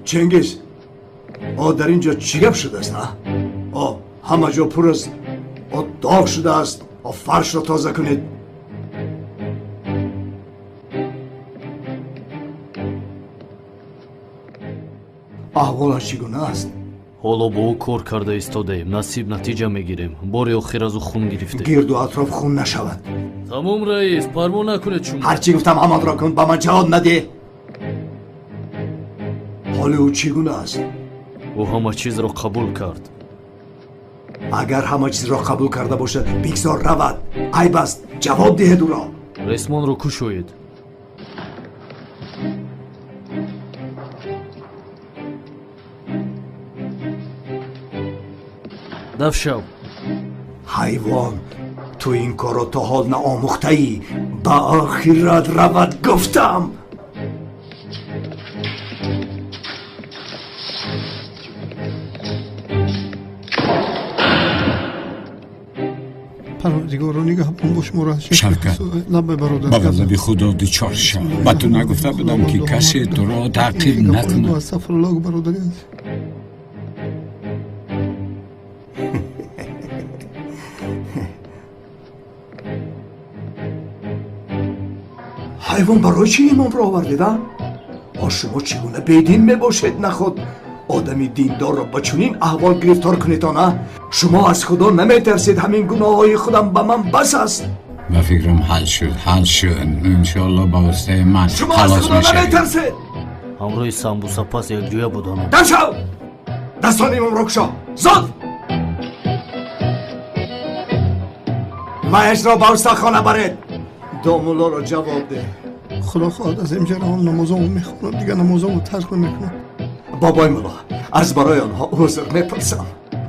Speaker 10: Чингиз, о, дар ин ҷо чӣ гап шудааст, а? О, ҳама ҷо пур аз о доғ шудааст. О, фаршро тоза кунед. Аҳволаш чӣ гуна аст?
Speaker 5: Ҳоло бо ӯ кор карда истодаем, насиб натиҷа мегирем. Бори охир аз ӯ хун гирифтем.
Speaker 10: Гирду атроф хун нашавад.
Speaker 5: Тамом, раис, парво накунед шумо.
Speaker 10: Ҳарчӣ гуфтам, ҳамонро кун, ба ман ҷавоб надеҳ. Ҳоли ӯ чӣ гуна аст?
Speaker 5: Ӯ ҳама чизро қабул кард.
Speaker 10: Агар ҳама чизро қабул карда бошад, бигзор равад. Айб аст, ҷавоб диҳед ӯро.
Speaker 5: Ресмонро кушоед. Даф шав.
Speaker 10: Ҳайвон, ту ин корро то ҳол наомӯхтаӣ. Ба охират равад, гуфтам.
Speaker 8: Парвардигоро, нигаҳбон бош моро.
Speaker 4: Шавкат,
Speaker 8: лаббай, бародар.
Speaker 4: Ба ғазаби Худо дучор шав. Ба ту нагуфта будам, ки касе туро таъқиб накунад?
Speaker 8: Астағфируллоҳ, бародари азиз.
Speaker 10: Ҳайвон, барои чӣ имомро овардед, а? О, шумо чӣ гуна бедин мебошед? Наход одами диндорро ба чунин аҳвол гирифтор кунедон, а? Шумо аз Худо наметарсед. Ҳамин гуноҳҳои худам ба ман бас аст.
Speaker 4: Ба фикрам, ҳал шуд, ҳал шуд. Иншоалло, ба воситаи ман
Speaker 10: Шумо аз
Speaker 4: халос
Speaker 10: Худо
Speaker 4: мешавед.
Speaker 10: наметарсед.
Speaker 5: Ҳамроҳи самбусапаз якҷоя будам.
Speaker 10: Дам шав, дастони имомро кушо, зуд. Ваяшро ба устахона баред. Домуллоро ҷавоб деҳ.
Speaker 8: Худо хоҳад, аз инҷа равам, намозамро мехонам, дигар намозамро тарк намекунам.
Speaker 10: Бобои мулло, аз барои онҳо узр мепурсам.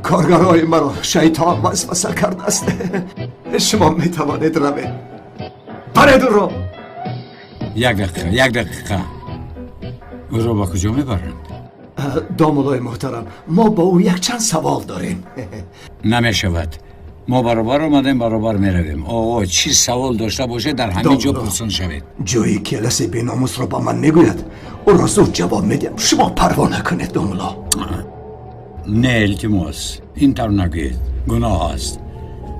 Speaker 10: Коргарои маро шайтон васваса кардааст. Шумо метавонед равед. Баред ӯро.
Speaker 4: Як дақиқа, як дақиқа. Ӯро ба куҷо мебаранд?
Speaker 10: Домуллои муҳтарам, мо бо ӯ якчанд савол дорем.
Speaker 4: Намешавад. Мо баробар омадем, баробар меравем. Оғо, чӣ савол дошта бошед, дар ҳамин ҷо пурсон шавед.
Speaker 10: Ҷои келаси беномусро ба ман мегӯяд, ӯро зуд ҷавоб медиҳам. Шумо парво накунед, домулло.
Speaker 4: Не, илтимос, ин тавр нагӯед. Гуноҳ аст.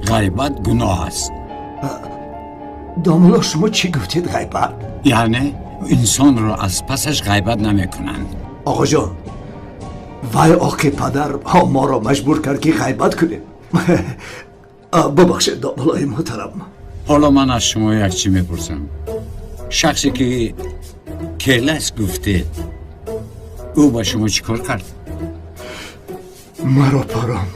Speaker 4: Ғайбат гуноҳ аст.
Speaker 10: Домулло, шумо чӣ гуфтед? Ғайбат?
Speaker 4: Яъне инсонро аз пасаш ғайбат намекунанд.
Speaker 10: Оғоҷон, вай оқи падар моро маҷбур кард, ки ғайбат кунем. Бубахшед, домуллои муҳтарам.
Speaker 4: Ҳоло ман аз шумо як чӣ мепурсам. Шахсе ки келас гуфтед, ӯ ба шумо чӣ кор кард?
Speaker 10: Маро паронд.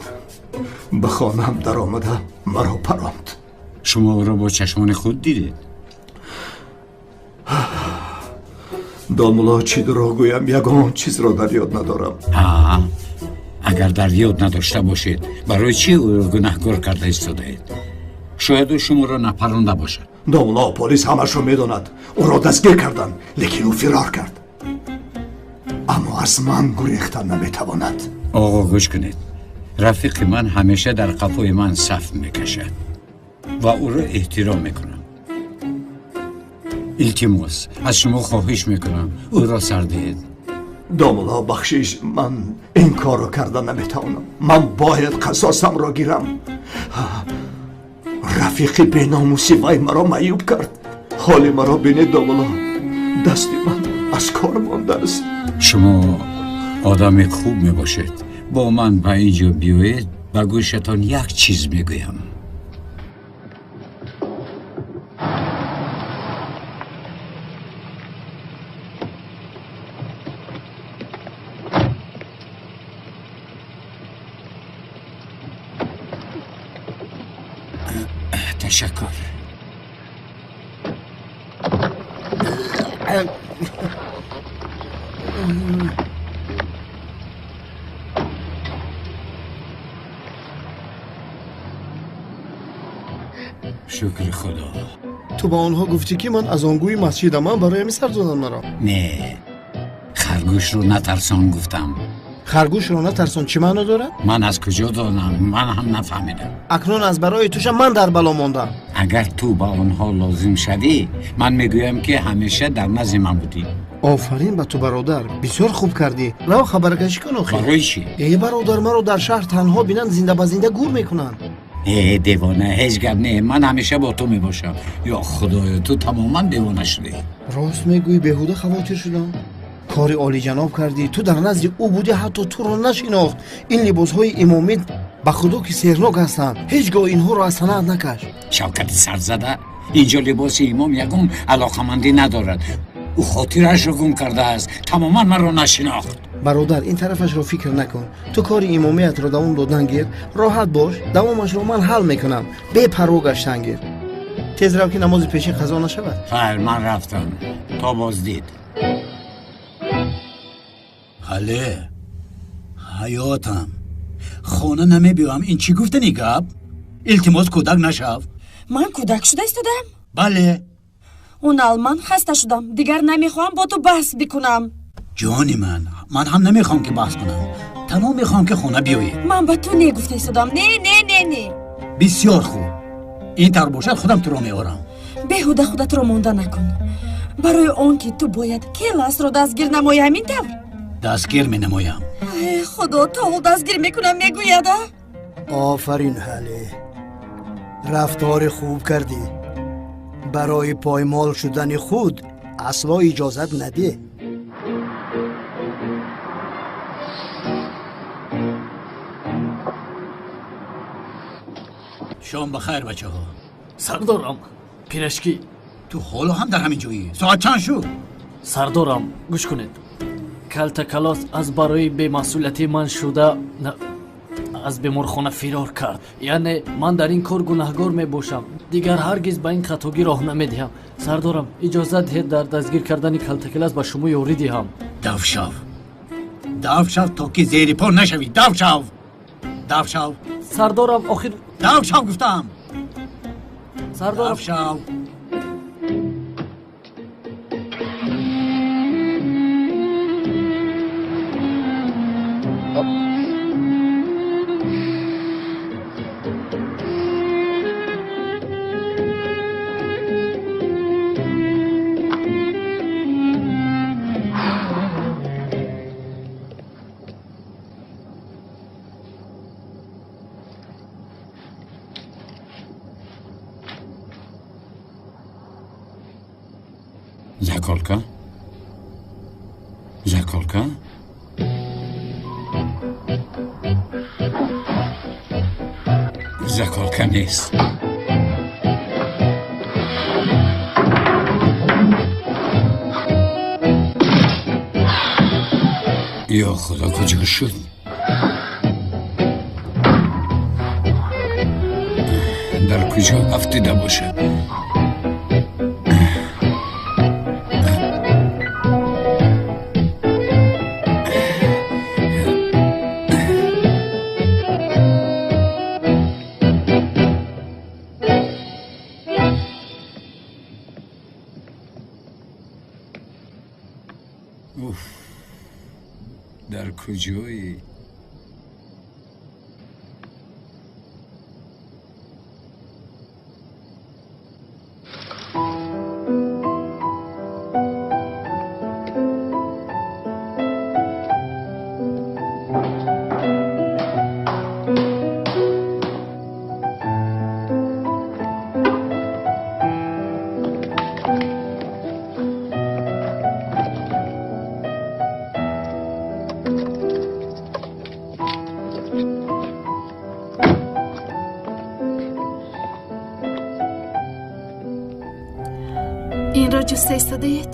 Speaker 10: Ба хонаам даромада маро паронд.
Speaker 4: Шумо ӯро бо чашмони худ дидед?
Speaker 10: Домулло, чӣ дурӯғ гӯям, ягон чизро дар ёд надорам.
Speaker 4: Агар дар ёд надошта бошед, барои чӣ ӯро гунаҳкор карда истодаед? Шояд ӯ шуморо напаронда бошад.
Speaker 10: Домулло, полис ҳамашро медонад. Ӯро дастгир карданд, лекин ӯ фирор кард. Аммо аз ман гурехтан наметавонад.
Speaker 4: Оғо, гӯш кунед. Рафиқи ман ҳамеша дар қафои ман саф мекашад ва ӯро эҳтиром мекунам. Илтимос, аз шумо хоҳиш мекунам, ӯро сар диҳед.
Speaker 10: Домулло, бахшиш, ман ин корро карда наметавонам. Ман бояд қасосамро гирам. Рафиқи беномуси вай маро маъюб кард. Ҳоли маро бинед, домулло, дасти ман аз кор мондааст.
Speaker 4: Шумо одами хуб мебошед. Бо ман ба ин ҷо биёед, ба гӯшатон як чиз мегӯям. Ташаккур. Шукри Худо.
Speaker 8: Ту ба онҳо гуфтӣ, ки ман аз он гӯи масҷидам, ман барои ҳамин сар додам маро.
Speaker 4: Не, харгӯшро натарсон гуфтам.
Speaker 8: Харгӯшро натарсон чӣ маъно дорад?
Speaker 4: Ман аз куҷо донам? Ман ҳам нафаҳмидам.
Speaker 8: Акнун аз барои туша ман дар бало мондам.
Speaker 4: Агар ту ба онҳо лозим шавӣ, ман мегӯям, ки ҳамеша дар назди ман будӣ.
Speaker 8: Офарин ба ту, бародар, бисёр хуб кардӣ. Рав хабаркашӣ кун охир.
Speaker 4: Барои чӣ?
Speaker 8: Э, бародар, маро дар шаҳр танҳо бинанд, зинда ба зинда гур мекунанд.
Speaker 4: Э, девона, ҳеҷ гап не, ман ҳамеша бо ту мебошам. Ё худоё, ту тамоман девона шудӣ.
Speaker 8: Рост мегӯӣ, беҳуда хавотир шудам. Кори олиҷаноб кардӣ. Ту дар назди ӯ будӣ, ҳатто туро нашинохт. Ин либосҳои имомӣ ба худо ки сернок ҳастанд. Ҳеҷ гоҳ инҳоро аз санаат накаш.
Speaker 4: Шавкати сарзада, инҷо либоси имом ягон алоқамандӣ надорад. Ӯ хотирашро гум кардааст, тамоман маро нашинохт.
Speaker 8: Бародар, ин тарафашро фикр накун. Ту кори имомиятро давом додан гир, роҳат бош, давомашро ман ҳал мекунам. Бепарво гаштан гир. Тез рав, ки намози пешин қазо нашавад.
Speaker 4: Хайр, ман рафтам. То боздид.
Speaker 9: Ҳале, ҳаётам, хона намебиёам. Ин чӣ гуфтани гап? Илтимос, кӯдак нашав.
Speaker 15: Ман кӯдак шуда истодам?
Speaker 9: Бале.
Speaker 15: Унал, ман хаста шудам. Дигар намехоҳам бо ту баҳс бикунам.
Speaker 9: Ҷони ман, ман ҳам намехоҳам, ки баҳс кунам. Танҳо мехоҳам, ки хона биёӣ.
Speaker 15: Ман ба ту не гуфта истодам. Не, не, не, не.
Speaker 9: Бисёр хуб. Ин тавр бошад, худам туро меорам.
Speaker 15: Беҳуда худатро монда накун. Барои он ки ту бояд келасро дастгир намоӣ, ҳамин тавр?
Speaker 9: Дастгир менамоям.
Speaker 15: Э, худо, то ӯ дастгир мекунам мегӯяд, а?
Speaker 2: Офарин, ҳале, рафтори хуб кардӣ. Барои поймол шудани худ асло иҷозат надеҳ.
Speaker 9: Шом ба хайр, бачаҳо.
Speaker 5: Сардорам, пирашки.
Speaker 9: Ту ҳоло ҳам дар ҳамин ҷоӣ? Соат чанд шуд?
Speaker 5: Сардорам, гӯш кунед. Калтакалос аз барои бемасъулияти ман шуда аз беморхона фирор кард. Яъне ман дар ин кор гунаҳгор мебошам. Дигар ҳаргиз ба ин хатогӣ роҳ намедиҳам. Сардорам, иҷозат диҳед дар дастгир кардани калтакалас ба шумо ёрӣ диҳам.
Speaker 9: Дав шав, дав шав, то ки зери по нашавӣ. Дав шав, дав шав.
Speaker 5: Сардорам, охир.
Speaker 9: Дав шав гуфтам.
Speaker 5: Сардорам,
Speaker 9: дав шав.
Speaker 4: Заколка? Заколка? Заколка нест. Ё Худо, куҷо шуд? Дар куҷо афтида бошад? Уф, дар куҷои?
Speaker 1: Инро ҷуста истодаед?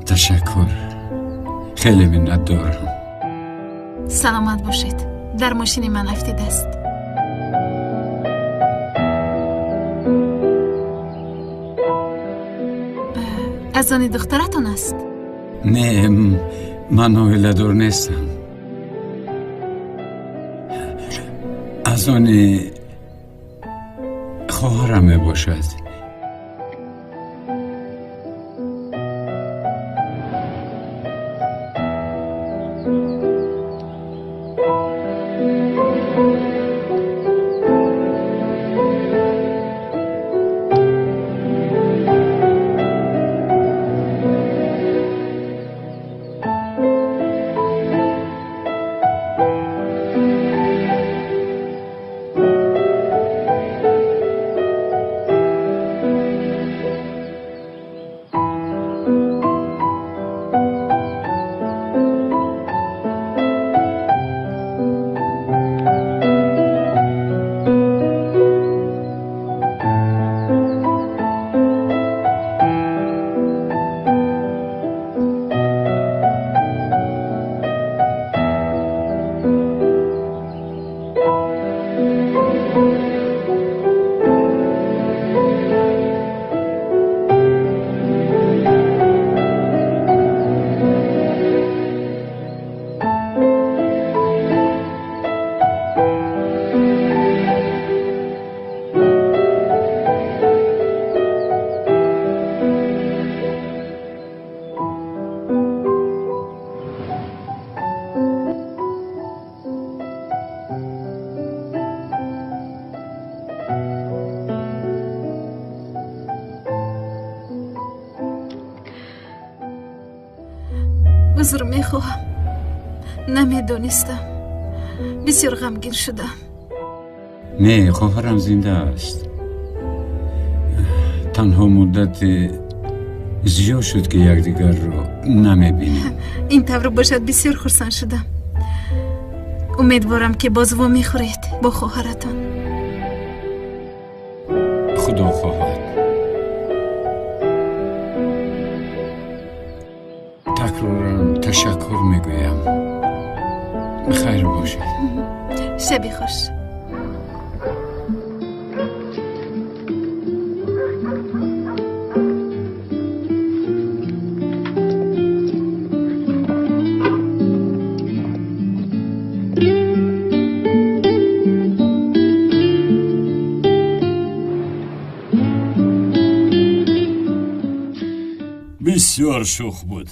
Speaker 4: Ташаккур, хеле миннатдорам.
Speaker 1: Саломат бошед. Дар мошини ман афтидааст. Аз они духтаратон аст?
Speaker 4: Не, ман оиладор нестам. Аз они хоҳарам мебошад.
Speaker 1: Узр мехоҳам, намедонистам. Бисёр ғамгин шудам.
Speaker 4: Не, хоҳарам зинда аст. Танҳо муддати зиёд шуд, ки якдигарро намебинем.
Speaker 1: Ин тавр бошад, бисёр хурсанд шудам. Умедворам, ки боз вомехӯред бо хоҳаратон.
Speaker 4: Худо хоҳад. Такроран ташаккур мегӯям. Хайр бошед.
Speaker 1: Шаби хуш.
Speaker 13: Бисёр шӯх буд.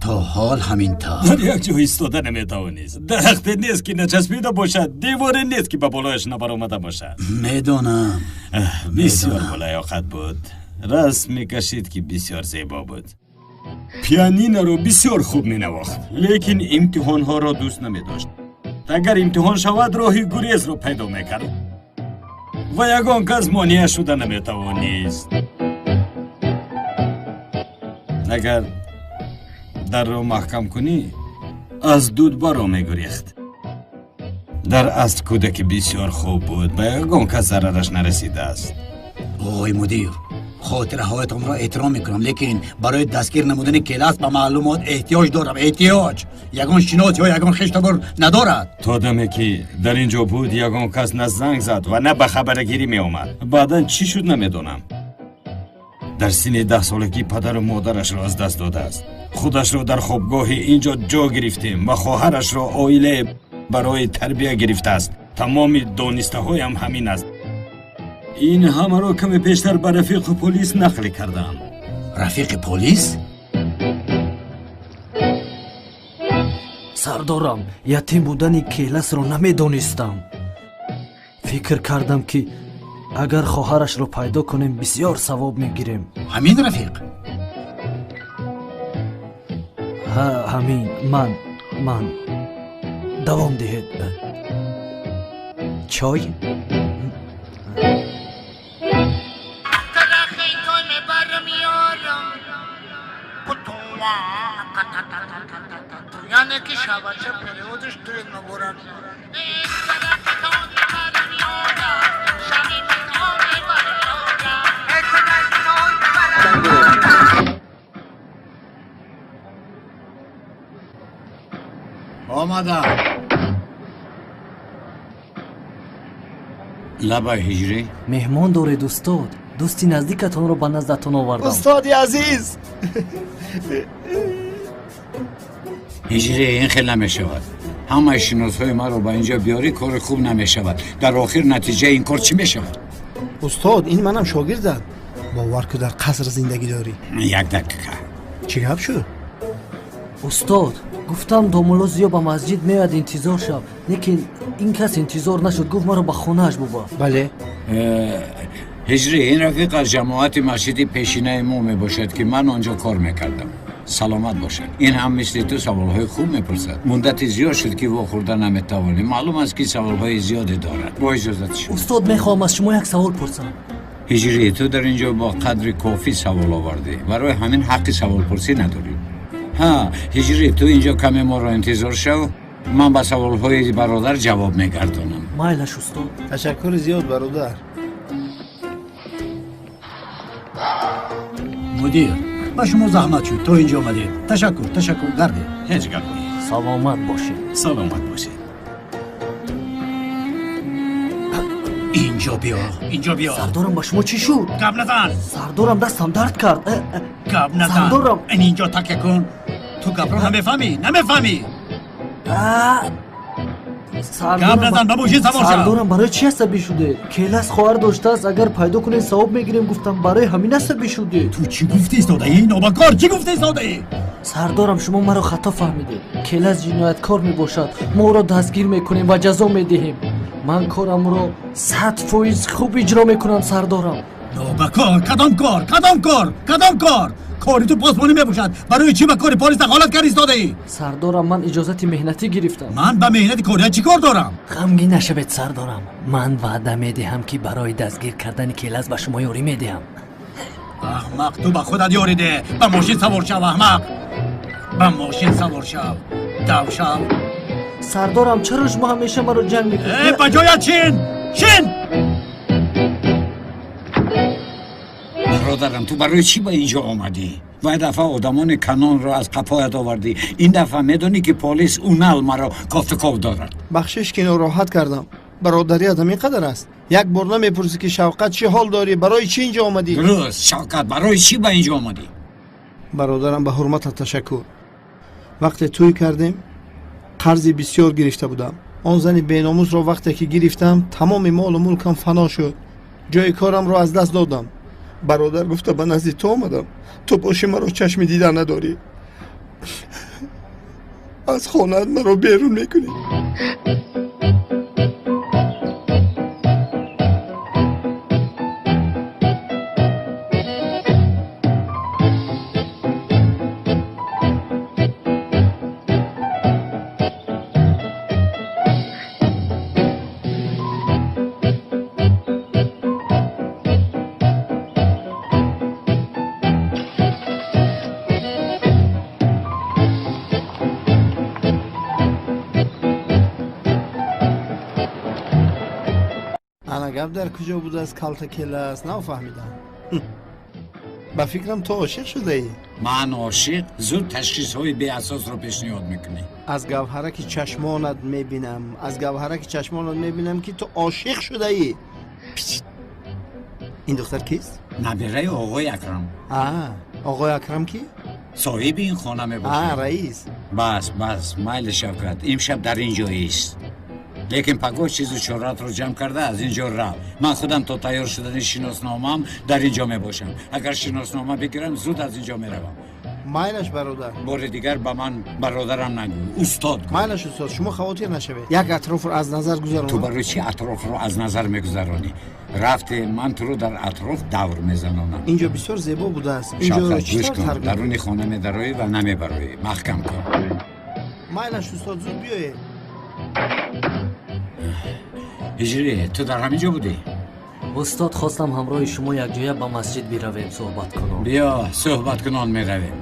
Speaker 9: То ҳол ҳамин тавр.
Speaker 13: Дар як ҷо истода наметавонист. Дарахте нест, ки начаспида бошад, деворе нест, ки ба болояш набаромада бошад.
Speaker 9: Медонам.
Speaker 13: Бисёр болаёқат буд. Расм мекашид, ки бисёр зебо буд. Пианиноро бисёр хуб менавохт, лекин имтиҳонҳоро дӯст намедошт. Агар имтиҳон шавад, роҳи гурезро пайдо мекард ва ягон кас монеа шуда наметавонист. Агар дарро маҳкам кунӣ, аз дуд баро мегурехт. Дар асл кӯдаки бисёр хуб буд, ба ягон кас зарараш нарасидааст.
Speaker 9: Ой мудир, хотираҳоятонро эҳтиром мекунам, лекин барои дастгир намудани Келас ба маълумот эҳтиёҷ дорам. Эҳтиёҷ. Ягон шинос ё ягон хештабор надорад.
Speaker 13: То даме ки дар ин ҷо буд, ягон кас на занг зад ва на ба хабарагирӣ меомад. Баъдан чӣ шуд намедонам. Дар синни 10 солагӣ падару модарашро аз даст додааст. Худашро дар хобгоҳи ин ҷо ҷо гирифтем ва хоҳарашро оилае барои тарбия гирифтааст. Тамоми донистаҳоям ҳамин аст. Ин ҳамаро каме пештар ба рафиқи полис нақл кардам.
Speaker 9: Рафиқи полис?
Speaker 5: Сардорам, ятим будани Келасро намедонистам. Фикр кардам ки агар хоҳарашро пайдо кунем, бисёр савоб мегирем.
Speaker 9: Ҳамин рафиқ?
Speaker 5: Ҳа, ҳамин. Ман давом диҳед. Чой?
Speaker 16: яъне ки шабача периодаш туед меборад.
Speaker 4: Омадам. Лабай ҳиҷрӣ.
Speaker 5: Меҳмон доред устод. Дӯсти наздикатонро ба наздатон овардам.
Speaker 10: Устоди азиз.
Speaker 4: Ҳиҷрӣ, ин хел намешавад. Ҳамаи шиносҳои маро ба инҷо биёрӣ, кори хуб намешавад. Дар охир натиҷаи ин кор чӣ мешавад?
Speaker 8: Устод, ин манам шогирдам. Бовар ку, дар қаср зиндагӣ дорӣ.
Speaker 4: Як дақиқа.
Speaker 8: Чӣ гап шуд?
Speaker 5: Устод, гуфтам домулло Зиё ба масҷид меояд, интизор шав. Лекин ин кас интизор нашуд, гуфт маро ба хонааш бубар.
Speaker 8: Бале.
Speaker 4: Ҳиҷрӣ, ин рафиқ аз ҷамоати масҷиди пешинаи мо мебошад, ки ман он ҷо кор мекардам. Саломат бошад. Ин ҳам мисли ту саволҳои хуб мепурсад. Муддати зиёд шуд ки вохӯрда наметавонем. Маълум аст ки саволҳои зиёде дорад. Бо иҷозати шумо.
Speaker 5: Устод, мехоҳам аз шумо як савол пурсам.
Speaker 4: Ҳиҷрӣ, ту дар ин ҷо бо қадри кофӣ савол овардӣ. Барои ҳамин ҳаққи саволпурсӣ надорӣ. Ҳа, ҳиҷрӣ, ту инҷо каме моро интизор шав. Ман ба саволҳои бародар ҷавоб мегардонам.
Speaker 5: Майлаш устод.
Speaker 8: Ташаккури зиёд бародар.
Speaker 9: Мудир, ба шумо заҳмат шуд, то инҷо омадед. Ташаккур, ташаккур, гардед.
Speaker 13: Ҳеҷ гап нест.
Speaker 5: Саломат бошед.
Speaker 13: Саломат бошед.
Speaker 9: Инҷо биё, инҷо биё.
Speaker 5: Сардорам, ба шумо чӣ шуд?
Speaker 9: Гап назан.
Speaker 5: Сардорам, дастам дард кард.
Speaker 9: Гап назан.
Speaker 5: Сардорам,
Speaker 9: ин инҷо такя кун. Ту гапро намефаҳмӣ, намефаҳмӣ. Гап назан, ба мошин савор шав.
Speaker 5: Сардорам, барои чӣ асабӣ шудед? Келас хоҳар доштааст, агар пайдо кунед савоб мегирем, гуфтам, барои ҳамин асабӣ шудед.
Speaker 9: Ту чӣ гуфтӣ истодаӣ? Нобакор, чӣ гуфтӣ истодаӣ?
Speaker 5: Сардорам, шумо маро хато фаҳмидед. Келас ҷинояткор мебошад. Мо ӯро дастгир мекунем ва ҷазо медиҳем. Ман корамро 100% хуб иҷро мекунам, сардорам.
Speaker 9: Нобакор, кадом кор? Кадом кор? Кадом кор? Кори ту посбонӣ мебошад. Барои чӣ ба кори полис дахолат карди истодаӣ?
Speaker 5: Сардорам, ман иҷозати меҳнатӣ гирифтам.
Speaker 9: Ман ба меҳнати корият чӣ кор дорам?
Speaker 5: Ғамгин нашавед сардорам. Ман ваъда медиҳам, ки барои дастгир кардани Келас ба шумо ёрӣ медиҳам.
Speaker 9: Аҳмақ, ту ба худат ёрӣ деҳ. Ба мошин савор шав, аҳмақ. Ба мошин савор шав. Дав шав.
Speaker 5: Сардорам, чаро шумо ҳамеша маро ҷанг мекунед?
Speaker 9: Ба ҷоят шин! Шин!
Speaker 4: Бародарам, ту барои чӣ ба ин ҷо омадӣ? Вай дафъа одамони канонро аз қафоят овардӣ. Ин дафъа медонӣ, ки полис унал маро кофтуков дорад.
Speaker 8: Бахшиш, ки нороҳат кардам. Бародарият ҳамин қадар аст. Як бор намепурсӣ, ки Шавқат, чӣ ҳол дорӣ, барои чӣ инҷо омадӣ?
Speaker 4: Дуруст, Шавқат, барои чӣ ба инҷо омадӣ?
Speaker 8: Бародарам, ба ҳурматат ташаккур. Вақте тӯй кардем, қарзи бисёр гирифта будам. Он зани беномусро вақте ки гирифтам, тамоми молу мулкам фано шуд. Ҷои корамро аз даст додам. Бародар гуфта ба назди ту омадам. Ту боши маро чашми дидан надорӣ. Аз хонаат маро берун мекунӣ. Гап дар куҷо будааст, калта келас? Нафаҳмидам. Ба фикрам, ту ошиқ шудаӣ.
Speaker 4: Ман ошиқ? Зуд ташхисҳои беасосро пешниҳод мекунӣ.
Speaker 8: Аз гавҳараки чашмонат мебинам, аз гавҳараки чашмонат мебинам, ки ту ошиқ шудаӣ. Ин духтар кист?
Speaker 4: Набираи оғои Акрам.
Speaker 8: А, оғои Акрам ки?
Speaker 4: Соҳиби ин хона мебошад.
Speaker 8: А, раис.
Speaker 4: Бас, бас, майли, Шавкат, имшаб дар ин ҷо ист, лекин пагоҳ чизу чоратро ҷамъ карда аз ин ҷо рав. Ман худам то тайёр шудани шиносномаам дар ин ҷо мебошам. Агар шиноснома бигирам, зуд аз ин ҷо меравам.
Speaker 8: Майлаш, бародар.
Speaker 4: Бори дигар ба ман бародарам нагӯ, устод гӯ.
Speaker 8: Майлаш, устод, шумо хавотир нашавед, як атрофро аз назар гузаронам.
Speaker 4: Ту барои чӣ атрофро аз назар мегузаронӣ? Рафте, ман туро дар атроф давр мезанонам.
Speaker 8: Инҷо бисёр зебо будааст. Инҷоро
Speaker 4: Шавкат,
Speaker 8: чӣ
Speaker 4: гӯш
Speaker 8: тавр
Speaker 4: кун.
Speaker 8: тарк
Speaker 4: Даруни хона медароӣ ва намебароӣ. Маҳкам кун.
Speaker 8: Майлаш, устод, зуд биёед.
Speaker 4: Ҳиҷрӣ, ту дар ҳамин ҷо будӣ?
Speaker 5: Устод, хостам ҳамроҳи шумо якҷоя ба масҷид биравем, суҳбат кунон.
Speaker 4: Биё, суҳбаткунон меравем.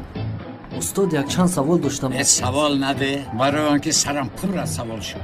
Speaker 5: Устод, якчанд савол доштам.
Speaker 4: Э, савол наде, барои он ки сарам пур аз савол шуд.